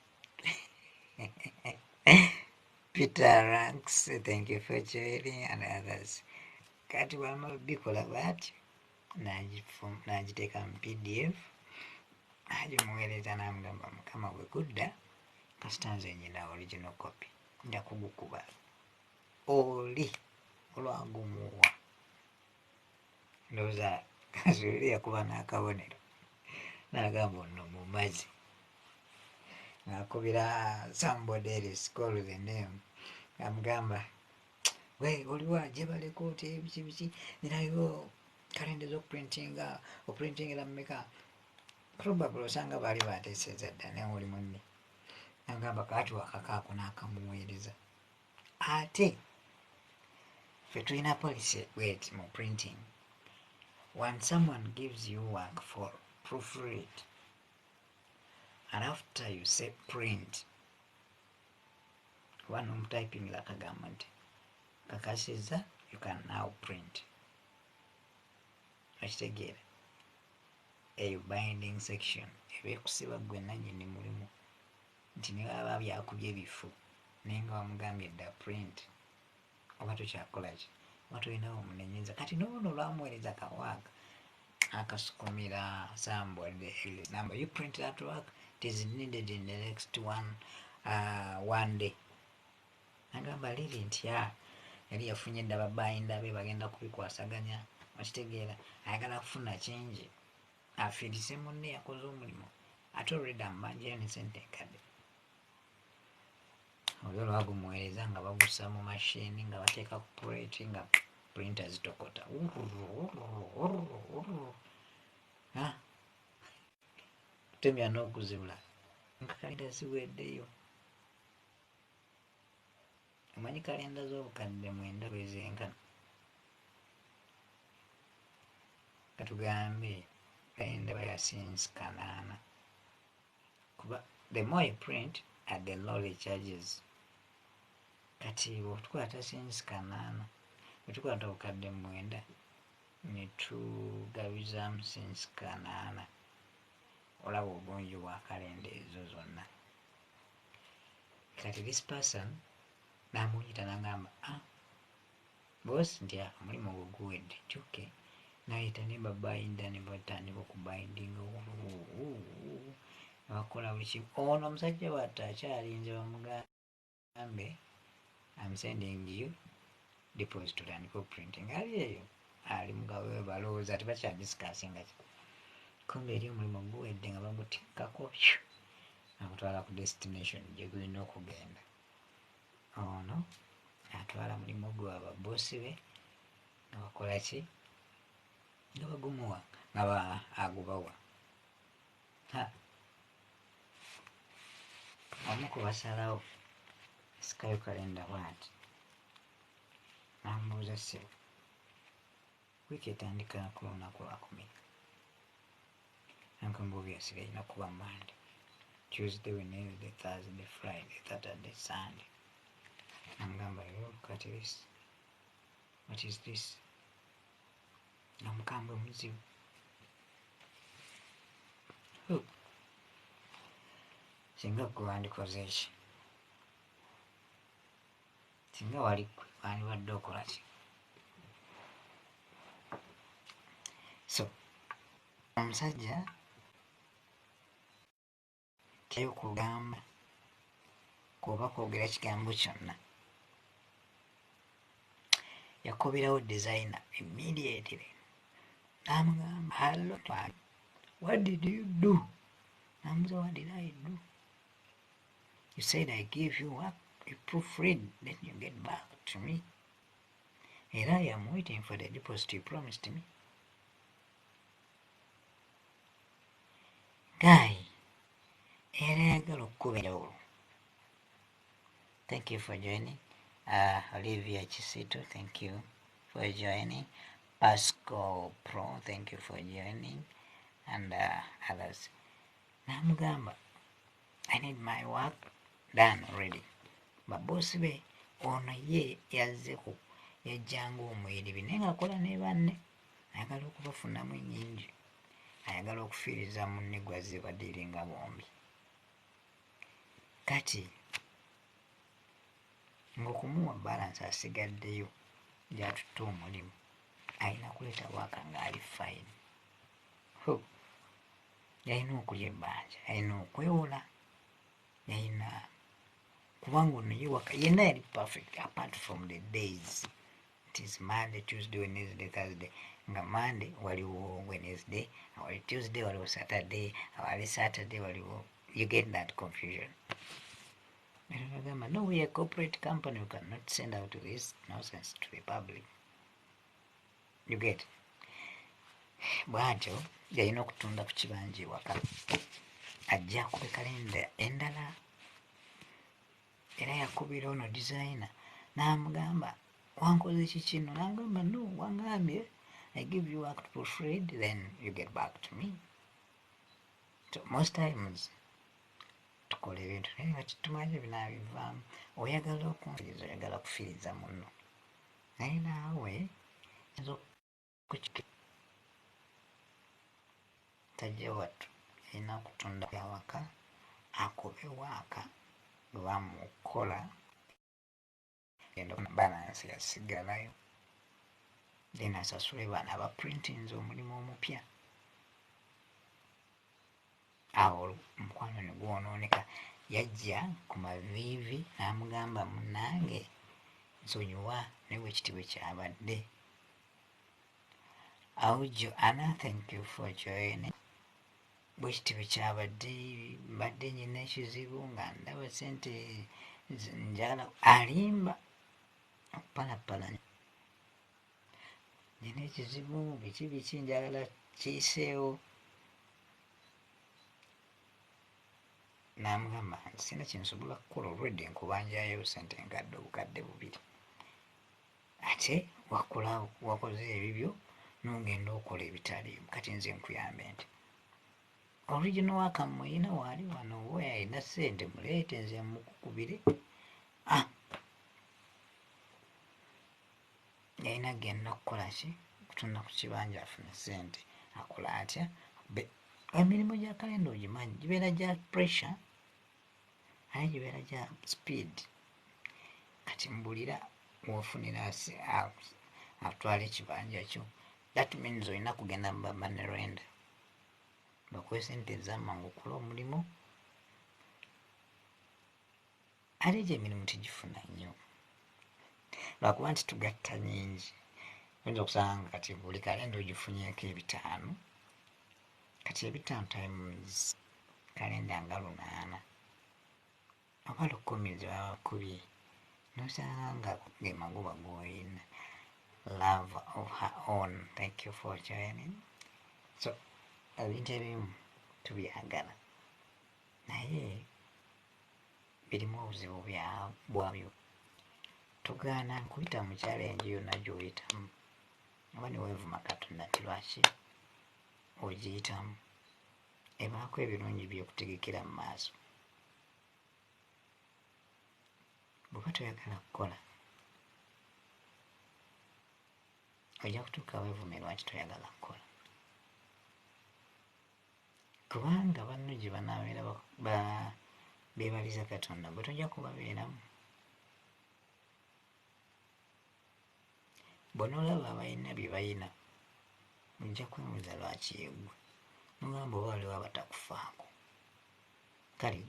Peter Ranks, thank you for joining, and others. Kati bwamala bikola bwatyo, n'agiteeka mu PDF, agimuweereza, n'amugamba, "Mukama bwe gudda, kasita nze nyina original copy, nja kugukuba." Oli olwagumuwa, ndowooza kasuubire yakuba n'akabonero, n'agamba, "Ono mu mazzi." Ng'akubira somebody else, call the name, amugamba, "We oliwa gyebaleko oti biki biki, ninayo kalenda z'okuprintinga, oprintingira mmeka?" Probably osanga baali bateeseza dda, naye oli munne nagamba kaati wakakaako n'akamuweereza. Ate ffe tulina policy bweti mu printing: when someone gives you work for proofread and after you say print, oba nomutypingira akagamba nti kakasiza, you can now print. Okitegeera? Eyo binding section eba ekusiba gwe nanyini mulimu nti ne baba byakubye bifu, naye nga wamugambye dda print, oba tokyakolaki, oba tolinawo omunenyeza. Kati noono olwamuweereza kawaaka Akasukumira somebody number. You print that work, it is needed in the next one day. Agamba liri nti yali yafunye dda babayinda be bagenda kubikwasaganya. Okitegeera, ayagala kufuna kingi afiirise munne yakoze omulimu, ate already amubanjayo ne sente enkadde. Oli olwagumuweereza nga bagussa mu mashini, nga bateeka ku plate, nga printer zitokota, kutemya n'okuzibula, nga kalenda ziweddeyo. Omanyi kalenda z'obukadde 9 bwezenkana, katugambe kalenda bayasinsi 8, kuba the more you print at the lower the charges. Kati bwetukwata sinsi 8, bwetukwata obukadde 9 netugabizaamu sinsi 8, olaba obungi bwa kalenda ezo zonna. Kati this person namuyita nagamba, boss, nti omulimu gwo guwedde. Nti okay. Nayita ne babayinda ne batandika okubayindinga, bakola buli kimu. Ono omusajja bwatte akyalinze bamugambe, "I'm sending you deposit otandike okuprinting." Ali eyo ali mugawe balowooza tebakyadiscussinga ki, kumbe eri omulimu guwedde nga bagutikkako agutwala ku destination gye gulina okugenda. Ono atwala mulimu gwe ababosi be nga bakola ki, nga bagumuwa, nga agubawa. Omu ku basalawo asikayo kalenda bwati n'amubuuza, "Ssebo, wiiki etandika ku lunaku lwakumeka?" Nankamba, "Obviously erina kuba Monday, Tuesday, Wednesday, Thursday, Friday, Saturday, Sunday." Namugamba, "Look at this, what is this?" Nga mukambwe muzibu. Singa gwe wandikoze eki? Singa wali gwe wandibadde okola ki? So omusajja tyayo kugamba kuba kwogera kigambo kyonna, yakubirawo designer immediately namugamba, "Hello, what did you do?" Namubuuza, "What did I do?" "You said I gave you work, you proofread, then you get back to me. Era I am waiting for the deposit you promised me." Guy era ayagala okukuba enjawulo. Thank you for joining. Olivia Chisito, thank you for joining. Pasco Pro, thank you for joining, and others. Namugamba, "I need my work done already." Babosi be ono ye yazze ku yajjanga omuyiribi, naye ng'akola ne banne, ayagala okubafunamu ennyingi, ayagala okufiiriza munne gwazze badiiringa bombi. Kati ng'okumuwa balance asigaddeyo gy'atutte omulimu, alina kuleeta waaka ng'ali fine. Yalina okulya ebbanja, alina okwewola, yalina kubanga ono ye waka yenna yali perfect apart from the days. It is Monday, Tuesday, Wednesday, Thursday. Nga Monday waliwo Wednesday, awali Tuesday waliwo Saturday, awali Saturday waliwo, you get that confusion. Bagamba, "No, we are a corporate company, we cannot send out this nonsense to the public." You get? Bwatyo yalina okutunda ku kibanja ewaka, ajja akube kalenda endala. Era yakubira ono designer n'amugamba, "Wankoze ki kino?" N'amugamba, "No, wangambye I give you work to proofread, then you get back to me." So most times tukola ebintu naye nga tetumanyi binaabivaamu. Oyagala okunfiriza, oyagala kufiiriza munno, naye naawe tajja wattu alina okutunda awaka, akube waaka gwe bamukola balance yasigalayo, then asasule bano abaprintinze omulimu omupya. Awo omukwano ne gwonooneka. Yajja ku maviivi n'amugamba, munnange nsonyiwa, naye bwe kiti bwe kyabadde. Awo Joanna, thank you for joining. Bwe kiti bwe kyabadde, mbadde nyina ekizibu nga ndaba sente njagala, alimba okupalapalanya, nina ekizibu biki biki, njagala kiyiseewo. N'amugamba nti sirina kye nsobola kukola, olwedde nkubanjayo sente enkadde obukadde bubiri, ate wakola wakoze ebibyo n'ogenda okola ebitaliimu, kati nze nkuyambe nti original waka muyina waali wano, oba alina ssente muleete nze mukukubire. Ah, yalina genda kukola ki? Kutunda ku kibanja afune ssente. Akola atya? Emirimu gya kalenda ogimanyi, gibeera gya pressure aye gibeera gya speed. Kati mbulira wofunira atwala ekibanja kyo. That means olina kugenda mu babanerenda bakuwe sente ez'amangu okola omulimu, ate egyo emirimu tegifuna nnyo lwakuba nti tugatta nyingi. Oyinza okusanga nga kati buli kalenda ogifunyeeko ebitaano, kati ebitaano times kalenda nga 800 oba 1000 ze baba bakubye, nosanga nga ge magoba g'olina. Love of her own, thank you for joining. So ebintu ebimu tubyagala naye birimu obuzibu bwabyo. Tugaana nkuyita mu challenge yonna gy'oyitamu, oba ne weevuma Katonda nti lwaki ogiyitamu, ebaako ebirungi by'okutegekera mu maaso. Bw'oba toyagala kukola ojja kutuuka weevume lwaki toyagala kukola, kubanga banno gye banaabeera beebaliza Katonda, gwe tojja kubabeeramu. Bw'onoolaba abalina bye balina ojja kwebuuza lwaki yeggwe, nogamba oba waliwo abatakufaako. Kale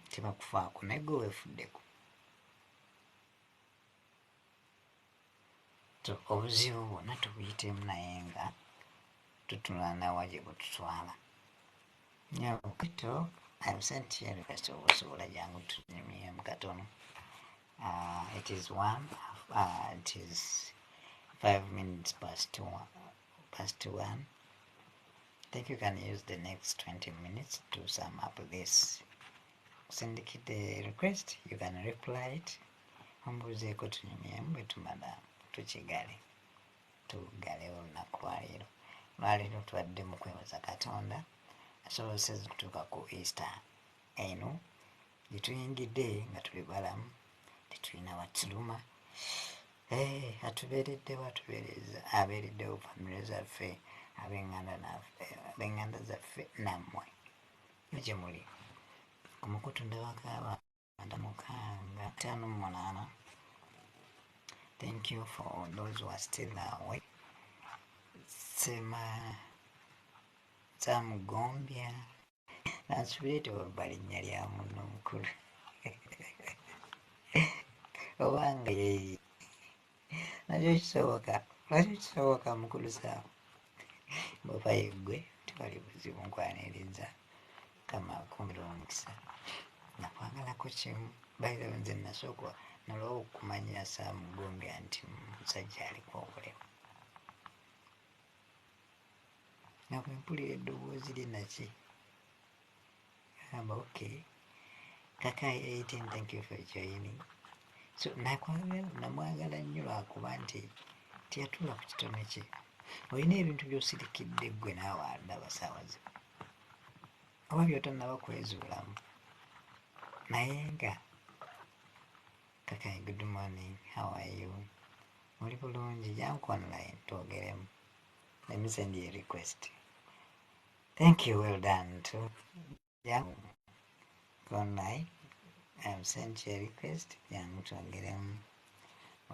tebakufaako naye gwe weefuddeko. So obuzibu bwonna tubuyitemu naye nga tutulanawa gye bututwala. Nyabo I've sent you a request oba osobola jangu tunyumyemu katono. It is one, it is 5 minutes past one, past one. I think you can use the next 20 minutes to sum up this. Sindikidde request, you can reply it. Ombuuzeeko tunyumyemu, bwe tumala tukigale, tuggalewo olunaku lwaleero. Lwaleero tubadde mu kwebaza Katonda asobozesezza okutuuka ku Easter eno gye tuyingidde nga tuli balamu, tetulina watuluma. Atubeereddewo, atubeereza, abeereddewo famire zaffe, ab'eŋŋanda naffe, ab'eŋŋanda zaffe nammwe gye muli ku mukutu. Ndabako abantu 658. Thank you for those who are still awake. Sema Samugombya, nansubire tewabba linnya lya munno mukulu obanga yeye nakyo kisoboka, nakyo kisoboka. Mukulu Saamu, bw'oba yeggwe tewali buzibu, nkwaniriza. Kama akumbira omukisa. Nakwagalako kimu. By the way, nze nasooka nalwawo okumanya Saamu Gombya nti musajja aliko obulemu, nga bwe mpulira eddoboozi lye naki gamba okay. Kakai 18, thank you for joining. So nakwagala, namwagala nnyo lwakuba nti teyatuula ku kitone kye. Olina ebintu by'osirikidde ggwe naawe andaba saawa zino oba by'otannaba kwezuulamu, naye nga Kakai, good morning, how are you? Oli bulungi? Jangu online twogeremu. Let me send you a request. Thank you, well done too. Jangu online, I've sent you a request. Jangu twogeremu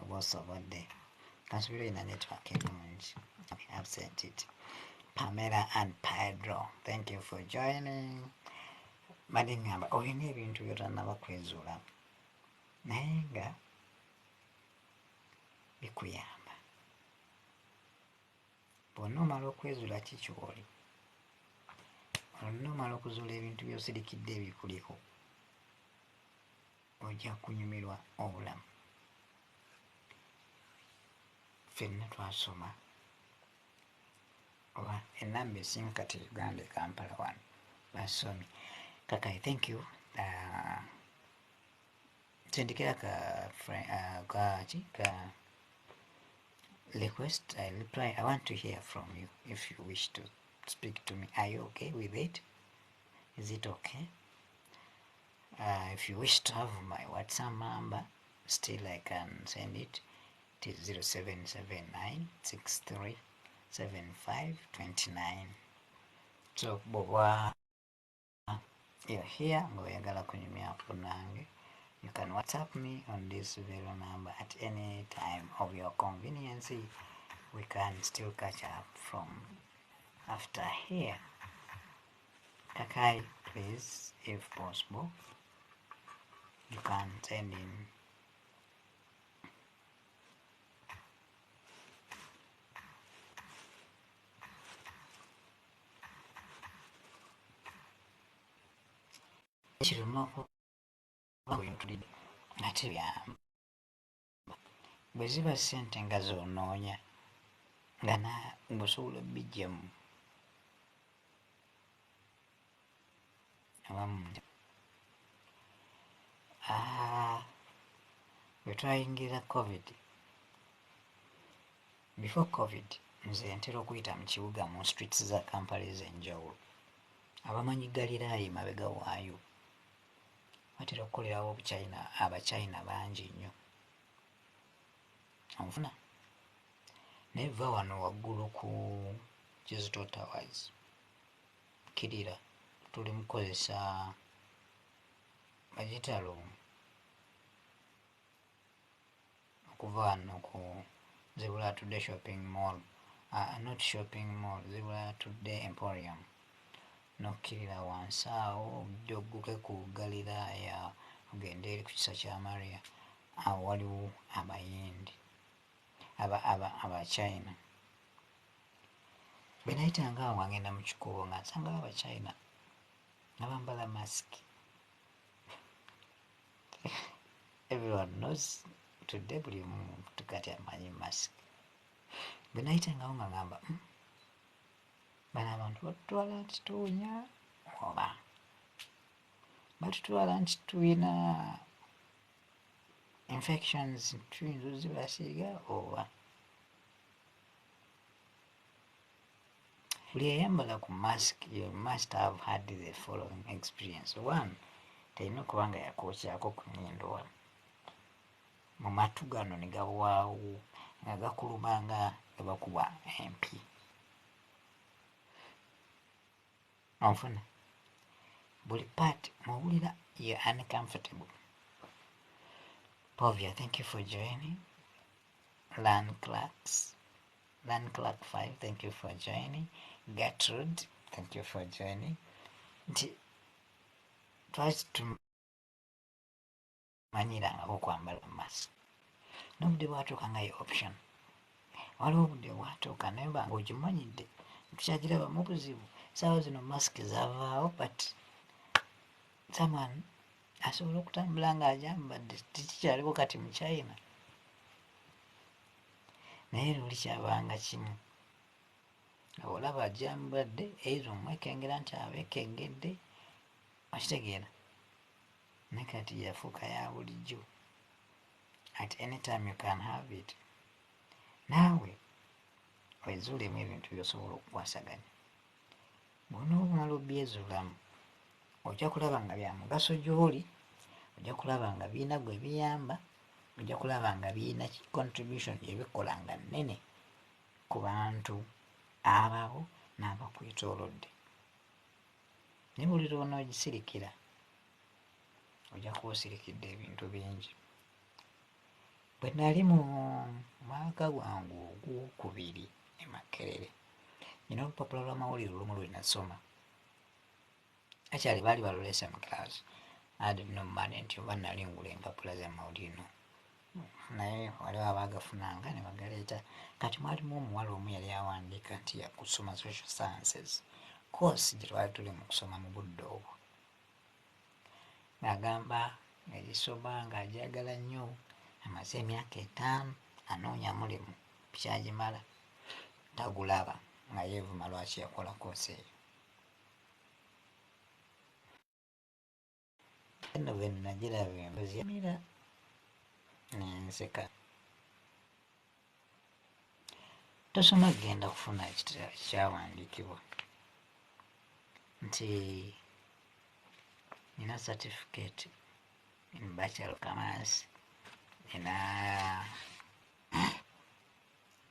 oba osobodde. Kansubire olina network ennungi. I've sent it. Pamela and Pedro, thank you for joining. Mbadde ŋŋamba olina ebintu by'otannaba kwezuulamu naye nga bikuyamba. Bw'onoomala okwezuula ki ky'oli, bw'onoomala okuzuula ebintu by'osirikidde ebikuliko, ojja kunyumirwa obulamu. Ffenna twasoma oba ennamba esinga kati Uganda e Kampala wano basomye. Kakai, thank you. Sindikira ka ka ki ka request. I reply. I want to hear from you if you wish to speak to me. Are you okay with it? Is it okay? If you wish to have my WhatsApp number, still I can send it. It is 0779 63 75 29. So bw'oba you're here ng'oyagala kunyumyako nange, you can WhatsApp me on this very number at any time of your convenience. We can still catch up from after here. Kakai, please, if possible, you can send in kiruma okuba bwentulidde ate byamba bwe ziba ssente nga z'onoonya nga ng'osobola obbijjamu abamu. Bwe twayingira COVID, before COVID, nze ntera okuyita mu kibuga mu streets za Kampala ez'enjawulo. Abamanyi Galiraaya emabega waayo batera okukolerawo obuchina, Abachina bangi nnyo, onfuna? Naye va wano waggulu ku Kizito Towers, kkirira, tuli mu kukozesa bagiyita okuva wano ku Zibula Today shopping mall, not shopping mall, Zibula Today Emporium, n'okkirira wansi awo ojja ogguke ku Galiraaya ogende eri ku kisa kya Maria. Awo waliwo Abayindi, Abachina. Bwe nayitanga awo nga ngenda mu kikuubo nga nsangawo Abachina nga bambala masiki. Everyone knows today, buli muntu kati amanyi masiki. Bwe nayitangawo nga ngamba, Bano abantu batutwala nti tuwunya oba batutwala nti tulina infections tuyinza ozibasiiga oba?" Buli eyambala ku mask, you must have had the following experience. One, terina okuba nga yakwokyako ku nnyindo wano mu matu gano ne gabwawo nga gakuluma nga gabakuba empi, onfuna? Buli part mwowulira you uncomfortable. Povia, thank you for joining. Lan Clarks, Lan Clark 5, thank you for joining. Gertrude, thank you for joining. Nti twaki tumanyirangako okwambala mask n'obudde bwatuuka nga ye option. Waliwo obudde bwatuuka naye ba ng'ogimanyidde tukyagirabamu buzibu. Saawa zino mask zavaawo, but someone asobola okutambula ng'agyambadde, tekikyaliwo kati mu China, naye luli kyabanga kimu nga olaba agyambadde either omwekengera nti abeekengedde, okitegeera? Naye kati yafuuka ya bulijjo, at any time you can have it. Naawe wezuulemu ebintu by'osobola okukwasaganya. Bw'onoomala obyezuulamu ojja kulaba nga bya mugaso gy'oli, ojja kulaba nga birina gwe biyamba, ojja kulaba nga birina contribution gye bikola nga nnene ku bantu ababo n'abakwetoolodde. Naye buli lw'onoogisirikira ojja kuba osirikidde ebintu bingi. Bwe nali mu mwaka gwange ogwokubiri e Makerere, nina olupapula lw'amawulire olumu lwe nasoma. Actually baali balulese mu class. I had no money nti oba nali ngula empapula z'amawulire, no. Naye waliwo abaagafunanga ne bagaleeta. Kati mwalimu omuwala omu yali awandiika nti yakusoma social sciences, course gye twali tuli mu kusoma mu budde obwo. Ng'agamba yagisoma ng'agyagala nnyo, amaze emyaka 5 anoonya mulimu kyagimala tagulaba, nga yeevuma lwaki yakola course eyo. Nno bwe nagiraba emboozi yamira nenseka. Tosoma kugenda kufuna kyawandiikibwa nti nina certificate in Bachelor of Commerce, nina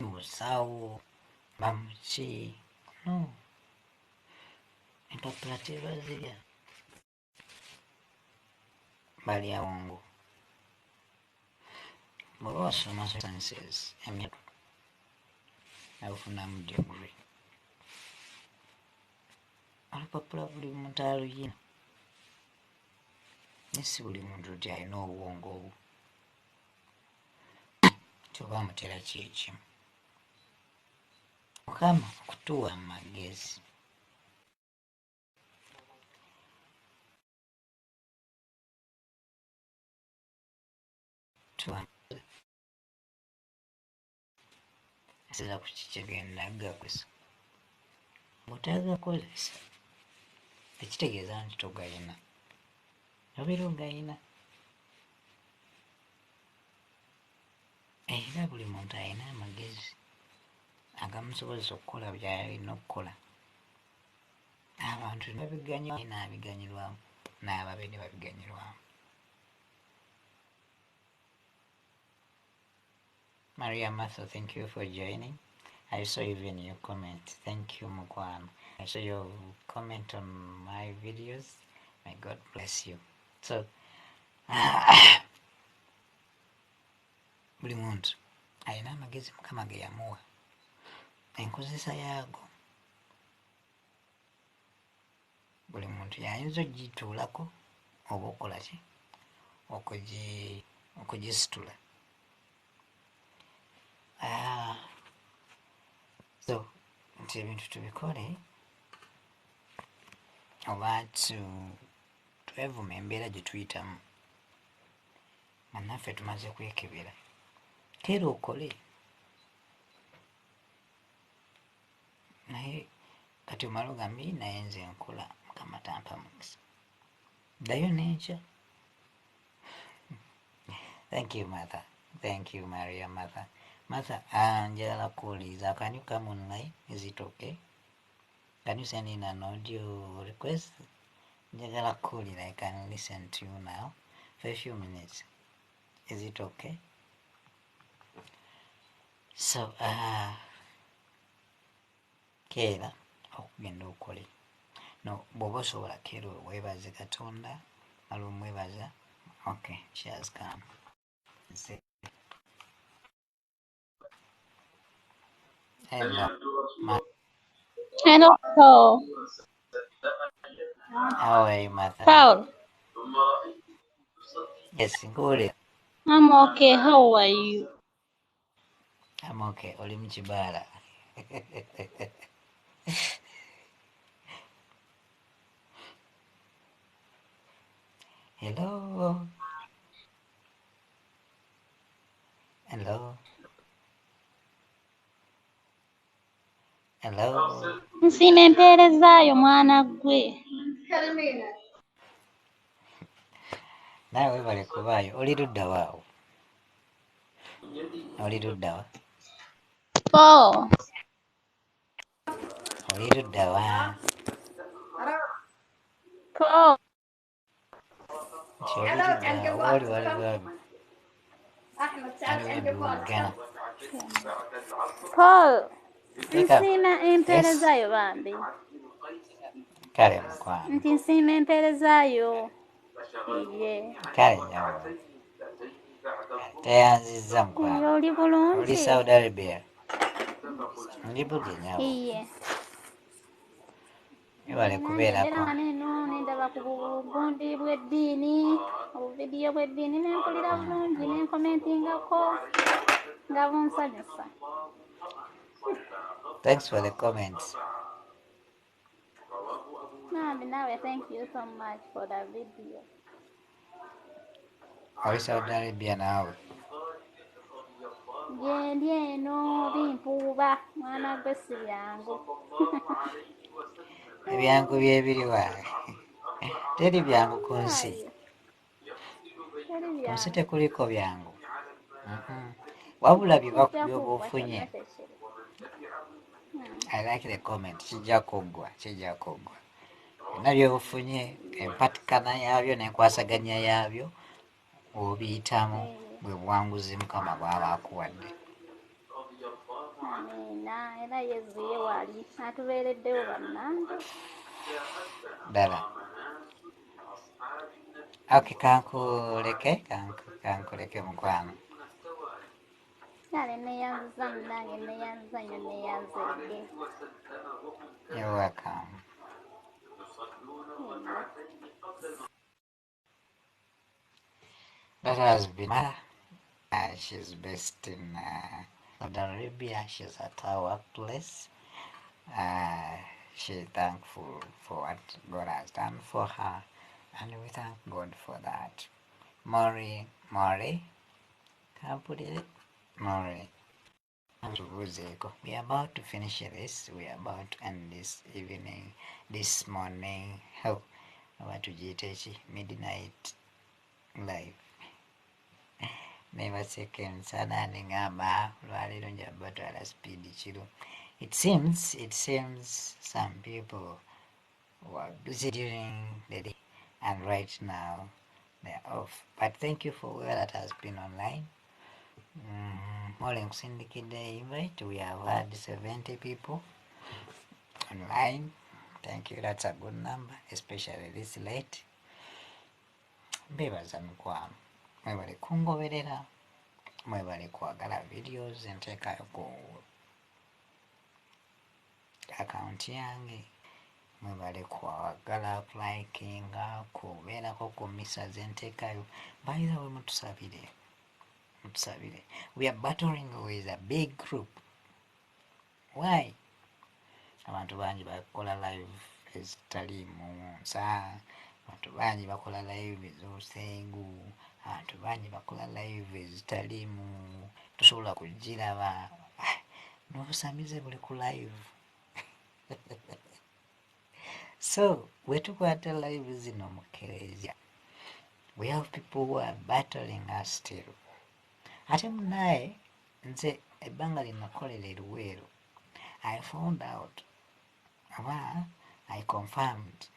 busawo bamuki. No, empapula tebazirya, balya bwongo. Bw'oba wasoma sciences emyaka n'ofunamu degree, olupapula buli muntu aluyina, naye si buli muntu nti alina obwongo obwo nti oba mutera kyekimu. Mukama okutuwa amagezi tuwa ku kiki gakozesa, bw'otagakozesa tekitegeeza nti togayina, obeera ogayina. Era buli muntu alina amagezi agamusobozesa okukola by'alina okukola. Abantu ne babiganyulwamu n'abiganyulwamu n'ababe ne babiganyulwamu. Maria Martha, thank you for joining. I saw even your comment. Thank you, mukwano. I saw your comment on my videos. May God bless you. So, buli muntu alina amagezi Mukama ge yamuwa, enkozesa yaago buli muntu yayinza ogituulako oba okukola ki, okugisitula. So nti ebintu tubikole oba twevuma embeera gye tuyitamu nga naffe tumaze kwekebera. Keera okole, naye kati omala ogambe naye nze nkola Mukama tampa mukisa, ddayo n'enkya. Thank you, Martha. Thank you, Maria Martha. Martha, njagala kuwuliriza. Can you come online? Is it okay? Can you send in an audio request? Njagala kuwulira. I can listen to you now for a few minutes. Is it okay? So, keera okugenda okole. No, bw'oba osobola keera weebaze Katonda, mala omwebaza. Okay, she has come. See. Hello, Hello, Paul. How are you, Martha? Paul. Yes, nkuwulira. I'm okay. How are you? I'm okay. Oli mu kibaala. Hello. Hello. Hello. Nsiima empeerezaayo mwana ggwe. Naawe weebale kubaayo. Oli ludda wa awo? Oli ludda wa? Paul. Oli ludda wa? Paul. Nti oli ludda wa? Wooli waliwo ebiwoggana. Paul. Teeka. Nsiima Yes. empeerezaayo bambi. Kale mukwano. Nti nsiima empeerezaayo. Iye. Kale nnyabo. Teyanzizza Iye mukwano. oli Oli bulungi? Saudi Arabia. Ndi bulungi nnyabo. Iye. Webale Nange mbeera kubeerako. wano eno ne Ndaba ku bugundi bw'eddiini, obuvidiyo bw'eddiini, ne mpulira bulungi ne nkomentingako nga bunsanyusa. Thanks for the comments. Bambi naawe thank you so much for the video. Oli Saudi Arabia naawe? Gyendi eno bimpuuba mwana gwe si byangu. Ebyangu byebiriwa? Teri byangu ku nsi. Ayo, teri Ku nsi byangu. tekuliko byangu. Wabula Kijja byoba kuggwa ofunye. kyonna tekiri. I like the comment. Kijja kuggwa, kijja kuggwa. Byonna by'ofunye, empatikana yaabyo n'enkwasaganya yaabyo obiyitamu bwe buwanguzi Mukama bw'aba akuwadde. Amiina. Era Yezu ye wali atubeereddewo bannange. Ddala. Okay, kankuleke, kankuleke mukwano. Kale neeyanziza munnange, neeyanziza nnyo, neeyanzeege. You're welcome. That has been Mara. She's based in Saudi Arabia. She's at her workplace. She's thankful for what God has done for her, and we thank God for that. Mori, Mori, kampulire, Mori. We are about to finish this. We are about to end this evening, this morning. Oh, batugiyita ki? Midnight live. Nebaseeko emisana nengamba olwaleero nja batwala speed kiro. It seems some people were busy during the day and right now they're off. But thank you for whoever that has been online. More nkusindikidde invite. We have had 70 people online. Thank you. That's a good number, especially this late. Mbebaza mikwano. Mwebale kungoberera, mwebale kwagala videos nteekayo ku account yange, mwebale kwagala kulikinga, kubeerako ku misa ze nteekayo. By the way, mutusabire, mutusabire. We are battling with a big group. Why? Abantu bangi bakola live ezitaliimu nsa, abantu bangi bakola live ez'obusengu, abantu bangi bakola live ezitaliimu tosobola kugiraba. N'obusamize buli ku live. So bwe tukwata live zino mu kereziya, we have people who are battling us still. Ate munnaye nze ebbanga lye nakolera e Luweero, I found out oba I confirmed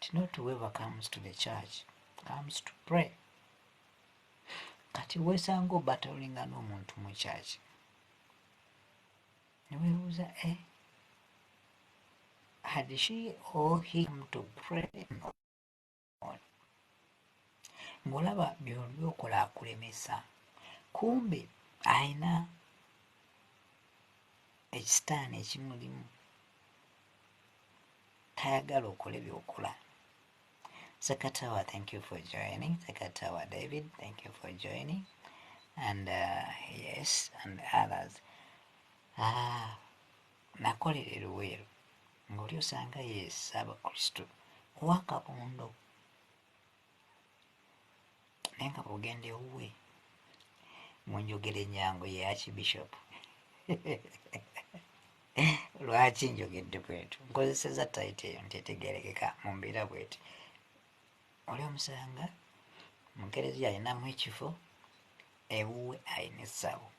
nti not whoever comes to the church comes to pray. Kati weesanga obattlinga n'omuntu mu church ne weebuuza, had she or he come to pray or not? Ng'olaba by'okola akulemesa, kumbe ayina ekisitaani ekimulimu, tayagala okole by'okola. Sekatawa, thank you for joining. Sekatawa David, thank you for joining. And yes, and others. Nakolera e Luweero ng'oli osanga ye Ssaabakristo ow'akabondo, naye nga bw'ogenda ewuwe mu njogera ennyangu ye Archbishop. Lwaki njogedde bwetyo? Nkozesezza title eyo nti etegeerekeka mu mbeera bw'eti. Oli omusanga mu kereziya alinamu ekifo, ewuwe alina essabo.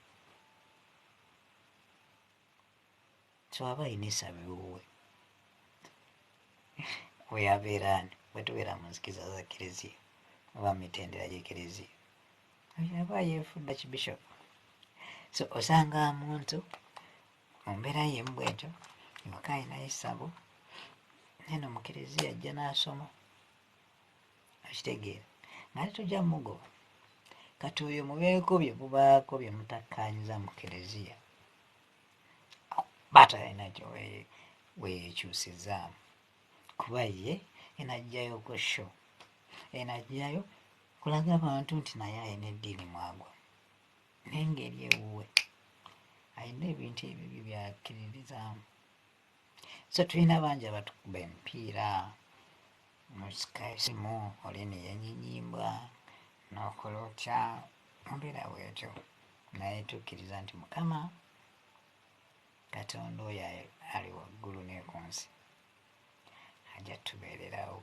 So aba alina essabo ewuwe we yabeera ani bwe tubeera mu nzikiza za kereziya oba mu mitendera gy'ekereziya, oyo aba yeefudde Archbishop. So osanga omuntu mu mbeera y'emu bw'etyo, ewaka alinayo essabo, naye no mu kereziya ajja n'asoma, okitegeera, ng'ate tojja mmugoba. Kati oyo mubeeko bye mubaako bye mutakkaanyiza mu kereziya, aba talina weyekyusizaamu kuba ye Eno ajjayo ku show, eno ajjayo kulaga abantu nti naye alina eddiini mwagwa, naye ng'eri ewuwe alina ebintu ebibyo byakkiririzaamu. So tulina bangi abatukuba emipiira musikaisimu, oli neyenyinyimba n'okola otya, mbeera bwetyo. Naye tukkiriza nti Mukama Katonda oyo ali waggulu ne ku nsi ajja tubeererawo.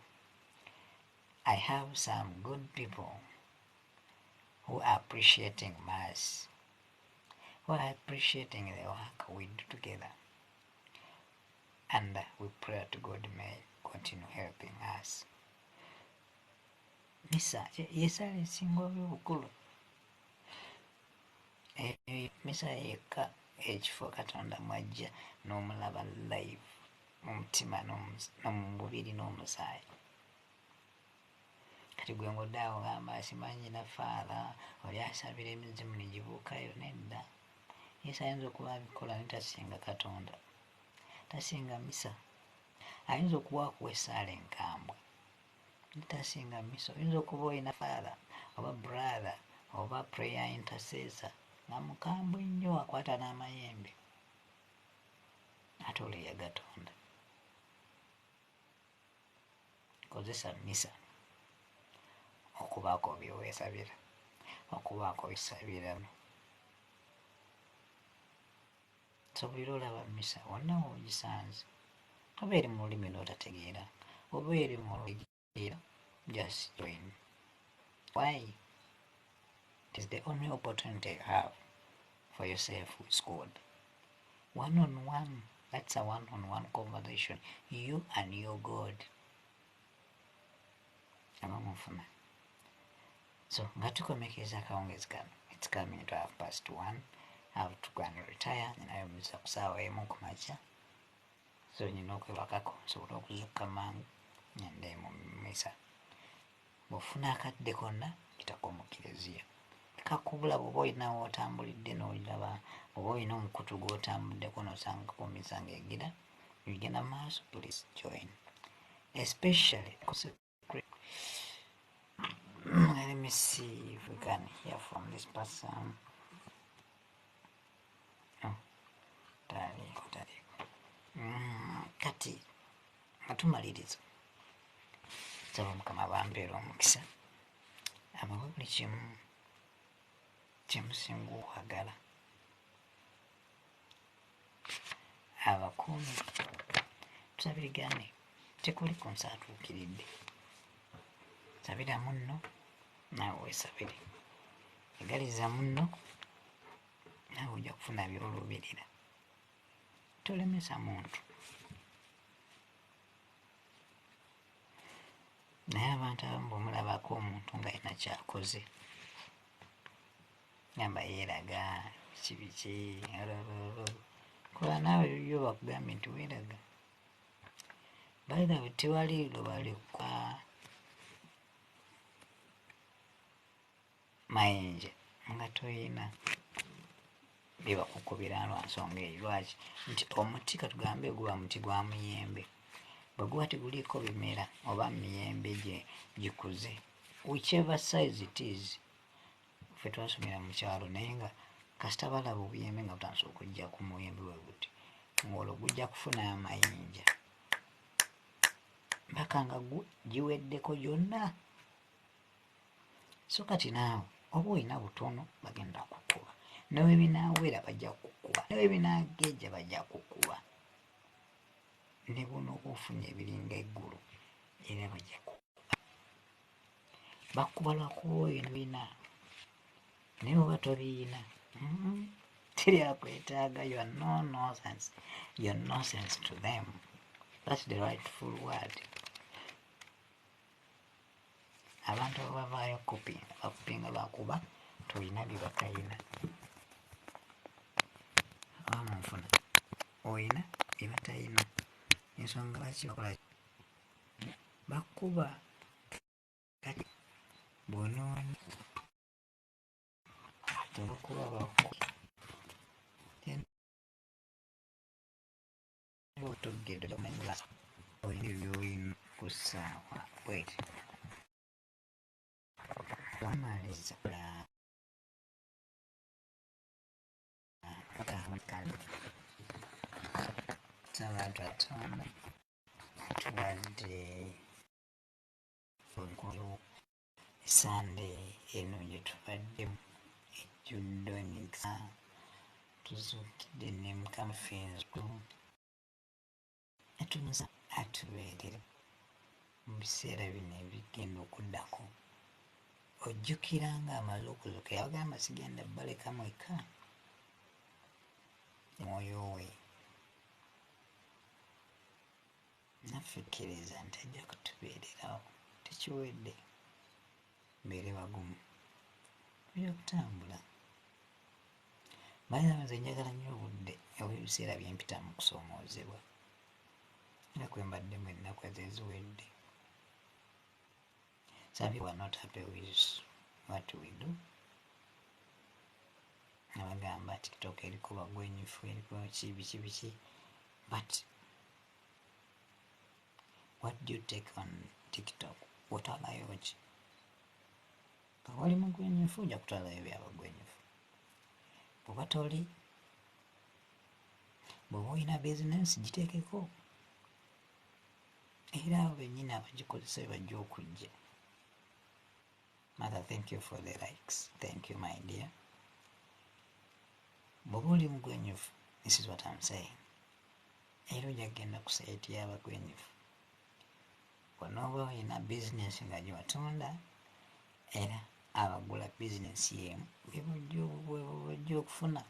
I have some good people who are appreciating mass, who are appreciating the work we do together, and we pray to God may continue helping us. Misa yesaala esinga obukulu. Eyo misa yekka ekifo Katonda mwajja n'omulaba live mu mutima n'omu mubiri n'omusaayi. Kati gwe ng'oddaawo gamba simanyi na Father oli asabira emizimu ne gibuukayo. Nedda, Yesu ayinza okuba abikola ne tasinga Katonda, tasinga misa. Ayinza okuba akuwa essaala enkambwe ne tasinga misa. Oyinza okuba olina father oba brother oba prayer intercessor nga mukambwe nnyo, akwata n'amayembe, ate oleya Katonda. Kozesa misa okubaako byeweesabira, okubaako byesabiramu. So buli olaba misa wonna wogisanze, oba eri mu lulimi lwotategeera oba eri mu lutegeera, just join. Why? It is the only opportunity you have for yourself with God, one on one. That's a one on one conversation, you and your God. Abamufuna. So nga tukomekeza akawungezi kano, it's coming to 1:30. Have to go and retire. Ninayo misa ku saawa 1 ku makya, so nina okwebakako nsobole okuzuukuka mangu ngende mu misa. Bw'ofuna akadde konna, yitako mu kereziya. Kakubula bw'oba olina w'otambulidde n'oliraba, bw'oba olina omukutu gw'otambuddeko n'osangako misa ng'egira egenda mu maaso, please join, especially consecrate. Let me see if we can hear from this person. Oh, taliiko, taliiko. Kati nga tumaliriza, nsaba Mukama bampeera omukisa, abawe buli kimu kyemusinga okwagala, abakuumi. Tusabirigane, tekuli ku nsi atuukiridde. Sabira munno, naawe weesabire. Yagaliza munno, naawe ojja kufuna by'oluubirira. Tolemesa muntu. Naye abantu abamu bwemulabako omuntu ng'alina kyakoze, gamba yeeraga biki biki, kola naawe ebibyo bakugambye nti weeraga. By the way, tewali lwe balikuba mayinja nga toyina bye bakukubira lwa nsonga eyo. Lwaki? Nti omuti, katugambe guba muti gwa muyembe, bwe guba teguliiko bimera oba miyembe gye gikuze, whichever size it is. Ffe twasomera mu kyalo, naye nga kasita balaba obuyembe nga butandise okujja ku muyembe bwe guti, ng'olwo gujja kufuna amayinja mpaka nga giweddeko gyonna. So kati naawe oba olina butono, bagenda kukuba. Newe binaawera bajja kukuba, newe binaagejja bajja kukuba, ne bw'onooba ofunye ebiringa eggulu era bajja kukuba. Bakuba lwakuba olina bina, naye oba tobiyina, teri akwetaaga. You are no nonsense, you are nonsense to them. That's the rightful word. Abantu abavaayo kupinga, bakupinga lwakuba tolina bye batayina. Oba munfuna, oyina bye batayina, ensonga lwaki bakola bakuba. Kati bw'onoonya tebakuba, bakuba otogedde, olina byolina. ku ssaawa bweti. Twamaliza nsaba Katonda tuwadde Sande eno gye tubaddemu ejjudde emikisa, tuzuukidde ne Mukama waffe atunuza atubeerere mu biseera bino ebigenda okuddako. Ojjukira ng'amaze okuzuuka yabagamba sigenda baleka mwekka, Omwoyo we naffe kkiriza nti ajja kutubeererawo. Tekiwedde, mbeere bagumu, tujja kutambula. Bayina nze njagala nnyo obudde oba ebiseera bye mpita mu kusoomoozebwa era kwe mbaddemu ennaku ezo eziwedde. Some people are not happy with what we do. Abagamba TikTok eriko bagwenyufu, eriko ki biki biki, but what do you take on TikTok? Otwalayo ki? Bw'oba oli mugwenyufu ojja kutwalayo byabagwenyufu, bw'oba toli, bw'oba olina bizinensi giteekeko, era abo bennyini abagikozesa be bajja okujja. Mother, thank you for the likes. Thank you, my dear. Bw'oba oli mugwenyufu, this is what I'm saying, era ojja kugenda ku site y'abagwenyufu. Bw'onooba olina bizinensi nga gy'otunda, era abagula bizinensi y'emu be bajja okufuna.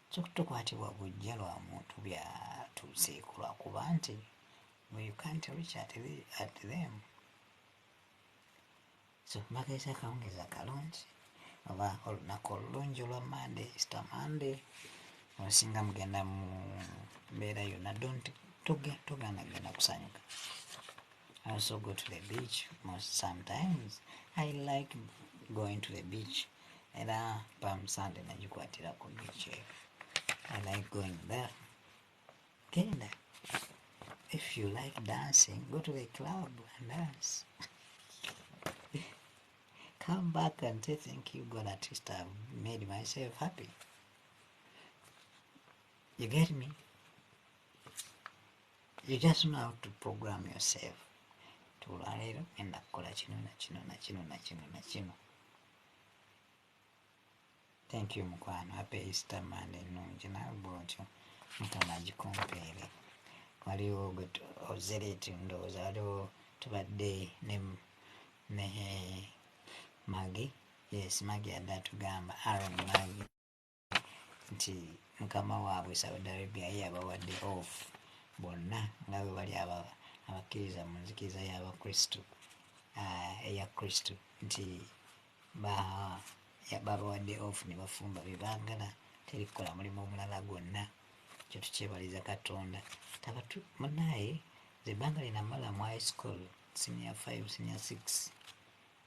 So tokwatibwa buggya lwa muntu byatuuseeko lwakuba nti you can't reach at them. So mbageeza akawungeezi akalungi oba olunaku olulungi olwa Monday, Easter Monday. Osinga mugenda mu mbeera yonna, don't togaana genda kusanyuka. I also go to the beach most sometimes. I like going to the beach. Era Palm Sunday nagikwatira ku beach eyo. I like going there. Genda. If you like dancing, go to the club and dance. Come back and say thank you God, at least I've made myself happy. You get me? You just know how to program yourself. Olwaleero ngenda kukola kino na kino na kino na kino na kino. Thank you mukwano. Happy Easter Monday ennungi naawe bw'otyo Mukama agikumpeere. Waliwo Ozereti, ndowooza waliwo tubadde ne Magi. Yes, Magi adde atugamba, Aaron Magi, nti mukama waabwe Saudi Arabia ye yabawadde off bonna nga bwe bali abakkiriza mu nzikiriza y'Abakristu, eya Kristo, nti babawadde off ne bafumba bye baagala, teri kukola mulimu omulala gwonna. Kyo tukyebaliza Katonda. Tabatu munaaye nze ebbanga lye namala mu high school, senior 5, senior 6,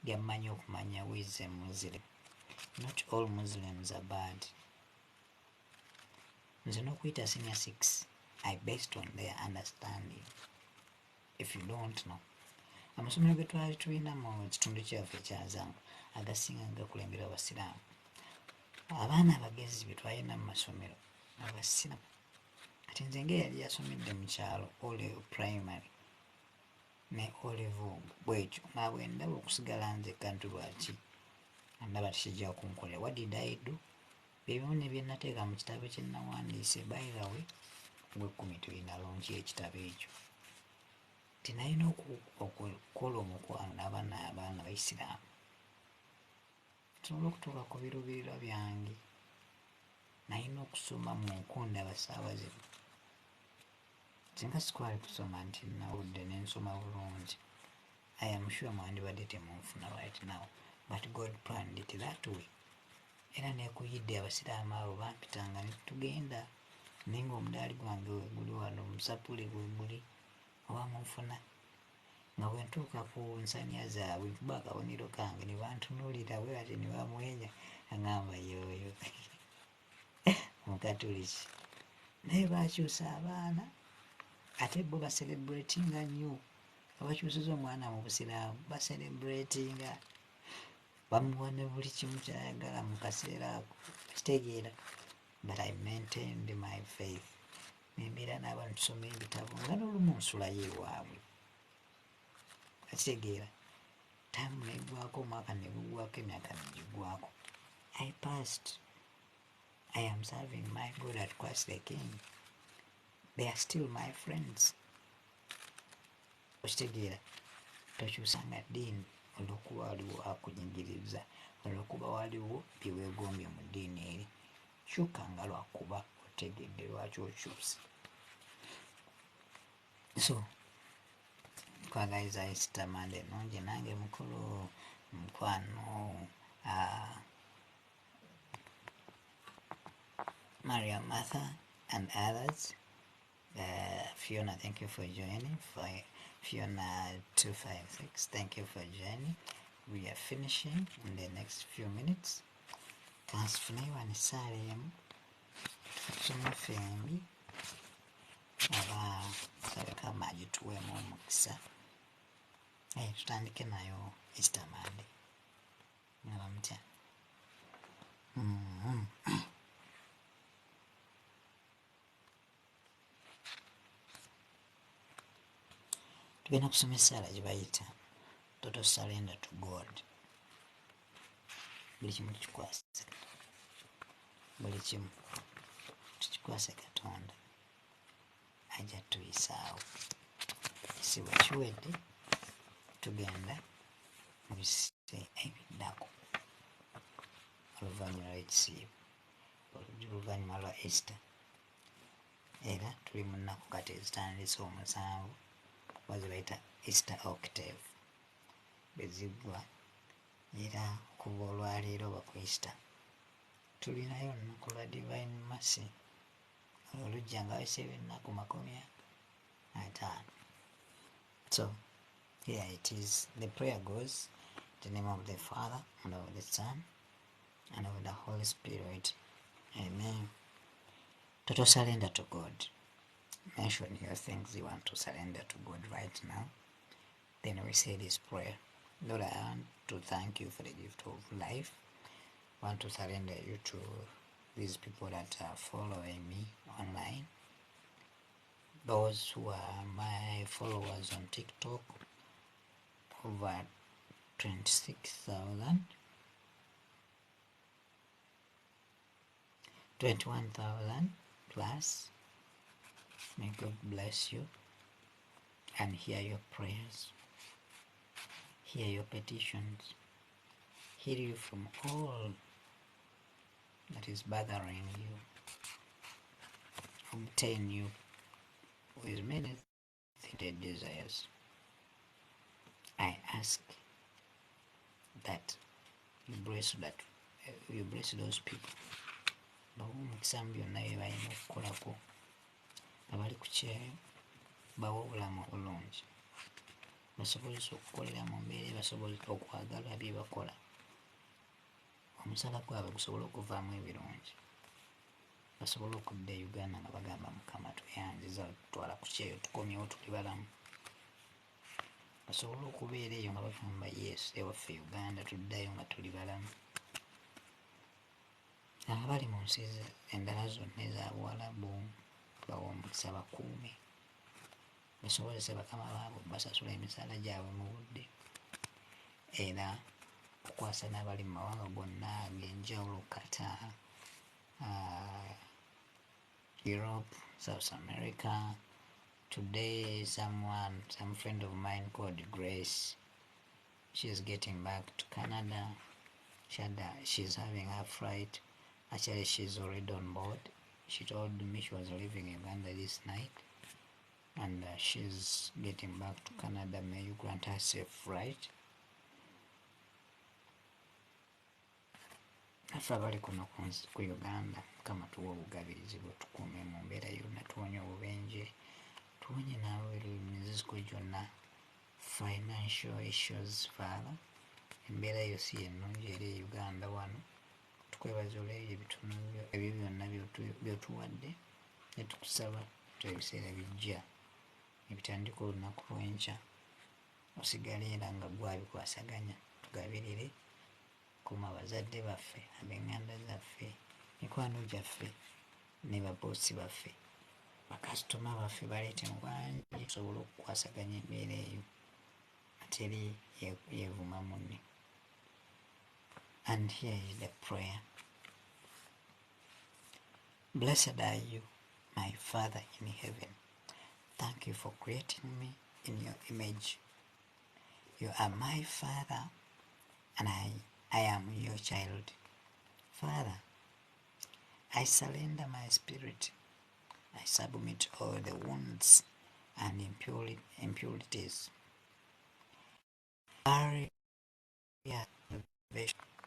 byammanyi okumanya who is a Muslim. Not all Muslims are bad. Nze n'okuyita senior 6, I based on their understanding. If you don't know, amasomero ge twali tulina mu kitundu kyaffe ekyazango agasinga gakulemberwa abasiraamu. Abaana abagezi be twalina mu masomero abasiraamu. Kati nze ng'eyali yasomedde mu kyalo ole primary ne O level bwekyo, nga bwe ndaba okusigala nzekka nti lwaki ndaba tekijja kunkolera. What did I do? Bye bimu ne bye nateeka mu kitabo kye nawandiise. By the way, ogw'ekkumi tulina launch y'ekitabo ekyo. Nti nalina okukola omukwano n'abaana abaana abayisiraamu nsobole okutuuka ku biruubirirwa byange. Nalina okusoma mu nkundaba ssaawa zino. Singa sikwali kusoma nti nawudde ne nsoma bulungi, I am sure mwandibadde temunfuna right now, but God planned it that way. Era nekuyidde abasiraamu abo bampitanga ne tugenda, naye ng'omudaali gwange weguli wano, omusapule gweguli oba munfuna, nga bwe ntuuka ku nsaniya zaabwe nkuba akabonero kange ne bantunuulira bwe batyo ne bamwenya, aŋŋamba yooyo Mukatuliki. Naye baakyusa abaana, ate bo bacelebratinga nnyo. Abakyusiza omwana mu busiraamu bacelebratinga, bamuwa ne buli kimu kyayagala mu kaseera ako, kitegeera. But I maintained my faith, nembeera n'abantu, tusoma ebitabo, nga n'olumu nsulayo ewaabwe, akitegeera. Time negwako, omwaka negugwako, emyaka negigwako. I passed. I am serving my God at Christ the King. They are still my friends, okitegeera. Tokyusanga ddiini olwokuba waliwo akunyigiriza, olwokuba waliwo byeweegombye mu ddiini eri. Kyukanga lwakuba otegedde lwaki okyuse. So kwagaliza Easter Monday ennungi. Nange mukulu mukwano, Maria Martha and others. Fiona, thank you for joining. For Fiona 256, thank you for joining. We are finishing in the next few minutes. Kansifunayo wano essaala emu tusome ffembi, oba sabe kama agituweemu omukisa. Tutandike nayo Easter Monday. Mulaba mutya? Tugenda kusoma essaala gye bayita Total Surrender to God. Buli kimu tukikwase, buli kimu tukikwase Katonda, ajja tuyisaawo. Ekisiibo kiwedde, tugenda mu biseera ebiddako oluvannyuma lw'ekisiibo, oluvannyuma lwa Easter. Era tuli mu nnaku kati ezitandise omusanvu, oba ze bayita Easter octave, bwe ziggwa. Era okuva olwaleero oba ku Easter tulinayo olunaku lwa Divine Mercy, olwo lujja nga wayiseewo ennaku 50. So here it is. The prayer goes, in the name of the Father and of the Son and of the Holy Spirit. Amen. Total surrender to God. Mention your things you want to surrender to God right now. Then we say this prayer. Lord, I want to thank you for the gift of life. I want to surrender you to these people that are following me online. Those who are my followers on TikTok, over 26,000, 21,000 plus. May God bless you and hear your prayers, hear your petitions, heal you from all that is bothering you, obtain you with many desires. I ask that you bless that you bless those people, bawe omukisa mu byonna bye balina okukolako nga bali ku kyeyo, bawe obulamu obulungi, basobozesa okukolera mu mbeera, basobole okwagala bye bakola, omusala gwabwe gusobole okuvaamu ebirungi, basobole okudda e Uganda nga bagamba, Mukama tweyanziza tutwala ku kyeyo, tukomyewo tuli balamu. Basobole okubeera eyo nga bagamba, yes, ewaffe Uganda tuddayo nga tuli balamu. Abali mu nsi endala zonna eza Buwalabu, bawe omukisa, bakuume, basobozese bakama baabwe basasula emisaala gyabwe mu budde. Era okukwasa n'abali mu mawanga gonna ag'enjawulo, Qatar, Europe, South America. Today someone, some friend of mine called Grace, she's getting back to Canada. She's having her flight. Actually, she's already on board. She told me she was leaving Uganda this night and she's getting back to Canada. May you grant her safe flight. Naffe abali kuno ku Uganda, Mukama tuwe obugabirizi bwe, tukuume mu mbeera yonna, tuwonye obubenje, tuwonye naawe emiziziko gyonna, financial issues. Father, embeera yo si ennungi eri e Uganda wano. Tukwebaza olw'ebyo ebitono ebyo byonna by'otuwadde, ne tukusaba nti ebiseera bijja ebitandika olunaku lw'enkya. Osigale era nga gwabikwasaganya. Tugabirire, kuuma abazadde baffe, ab'eŋŋanda zaffe, mikwano gyaffe ne baboosi baffe, bakasitoma baffe baleete mu bangi tusobole okukwasaganya embeera eyo ateri yeevuma munne. And here is the prayer. Blessed are you, my Father in heaven. Thank you for creating me in your image. You are my Father, and I am your child. Father, I surrender my spirit. I submit all the wounds and impurities. Carry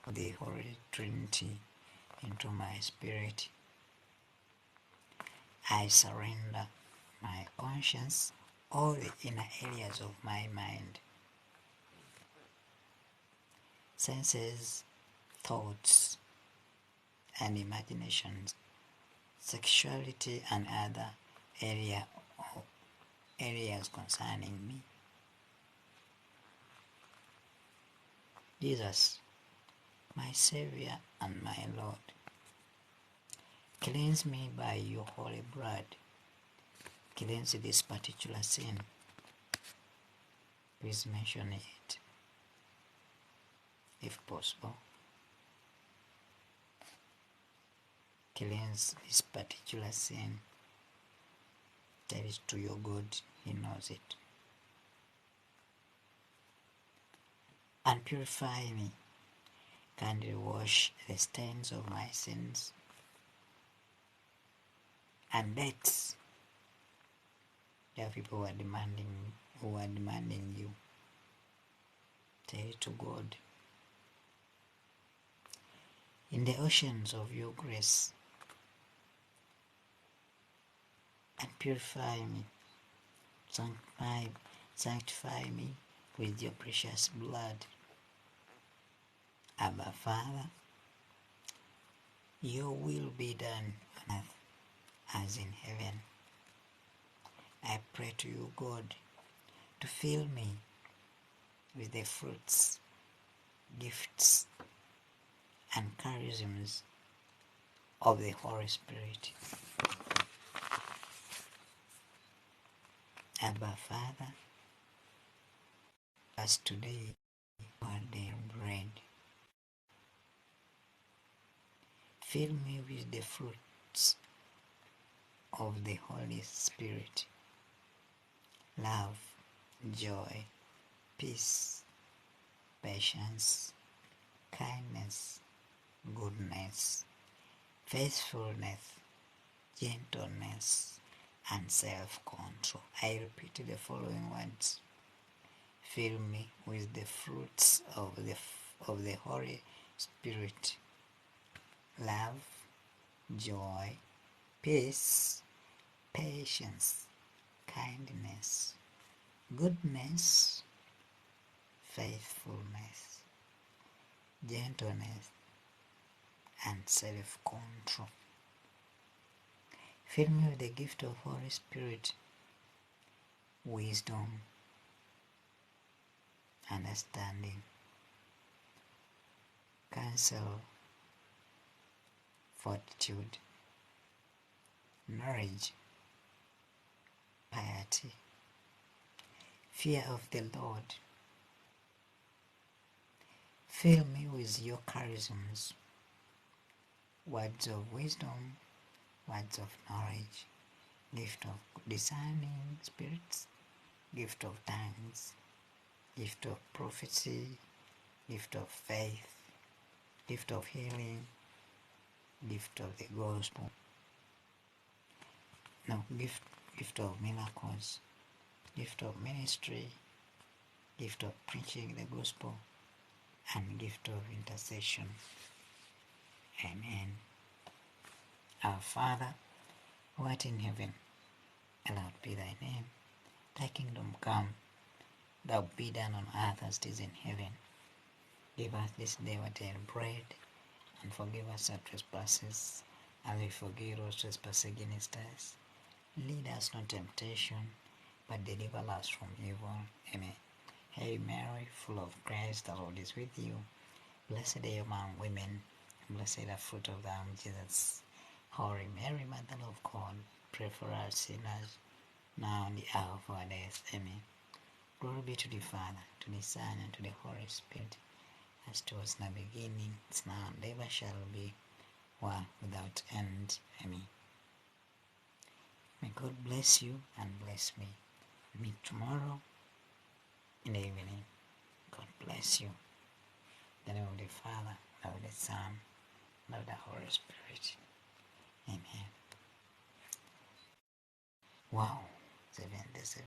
the Holy Trinity into my spirit. I surrender my conscience, all the inner areas of my mind, senses, thoughts, and imaginations, sexuality, and other areas concerning me. Jesus, my Savior and my Lord, cleanse me by your holy blood. Cleanse this particular sin. Please mention it, if possible. Cleanse this particular sin. Tell it to your God, He knows it. And purify me. Kindly wash the stains of my sins and debts. There are people who are demanding you. Tell it to God. In the oceans of your grace, and purify me, sanctify me with your precious blood. Abba Father, your will be done on earth as in heaven. I pray to you, God, to fill me with the fruits, gifts, and charisms of the Holy Spirit. Abba Father, us today our daily bread. Fill me with the fruits of the Holy Spirit: love, joy, peace, patience, kindness, goodness, faithfulness, gentleness, and self-control. I repeat the following words. Fill me with the fruits of the Holy Spirit: love, joy, peace, patience, kindness, goodness, faithfulness, gentleness, and self-control. Fill me with the gift of Holy Spirit, wisdom, understanding, counsel, fortitude, knowledge, piety, fear of the Lord. Fill me with your charisms, words of wisdom, words of knowledge, gift of discerning spirits, gift of tongues, gift of prophecy, gift of faith, gift of healing, gift of the gospel, no, gift of miracles, gift of ministry, gift of preaching the gospel, and gift of intercession. Amen. Our Father, who art in heaven, hallowed be thy name. Thy kingdom come, thy will be done on earth as it is in heaven. Give us this day our daily bread, and forgive us our trespasses, as we forgive those trespass against us. Lead us not into temptation, but deliver us from evil. Amen. Hail Mary, full of grace, the Lord is with you. Blessed are you among women, and blessed the fruit of thy womb, Jesus. Holy Mary, Mother of God, pray for us sinners, now and the hour of our death. Amen. Glory be to the Father, to the Son, and to the Holy Spirit, as it was in the beginning, it's now, and ever shall be, world without end. Amen. May God bless you and bless me. We meet tomorrow in the evening. God bless you. In the name of the Father, and of the Son, and of the Holy Spirit. Amen. Wow. 77.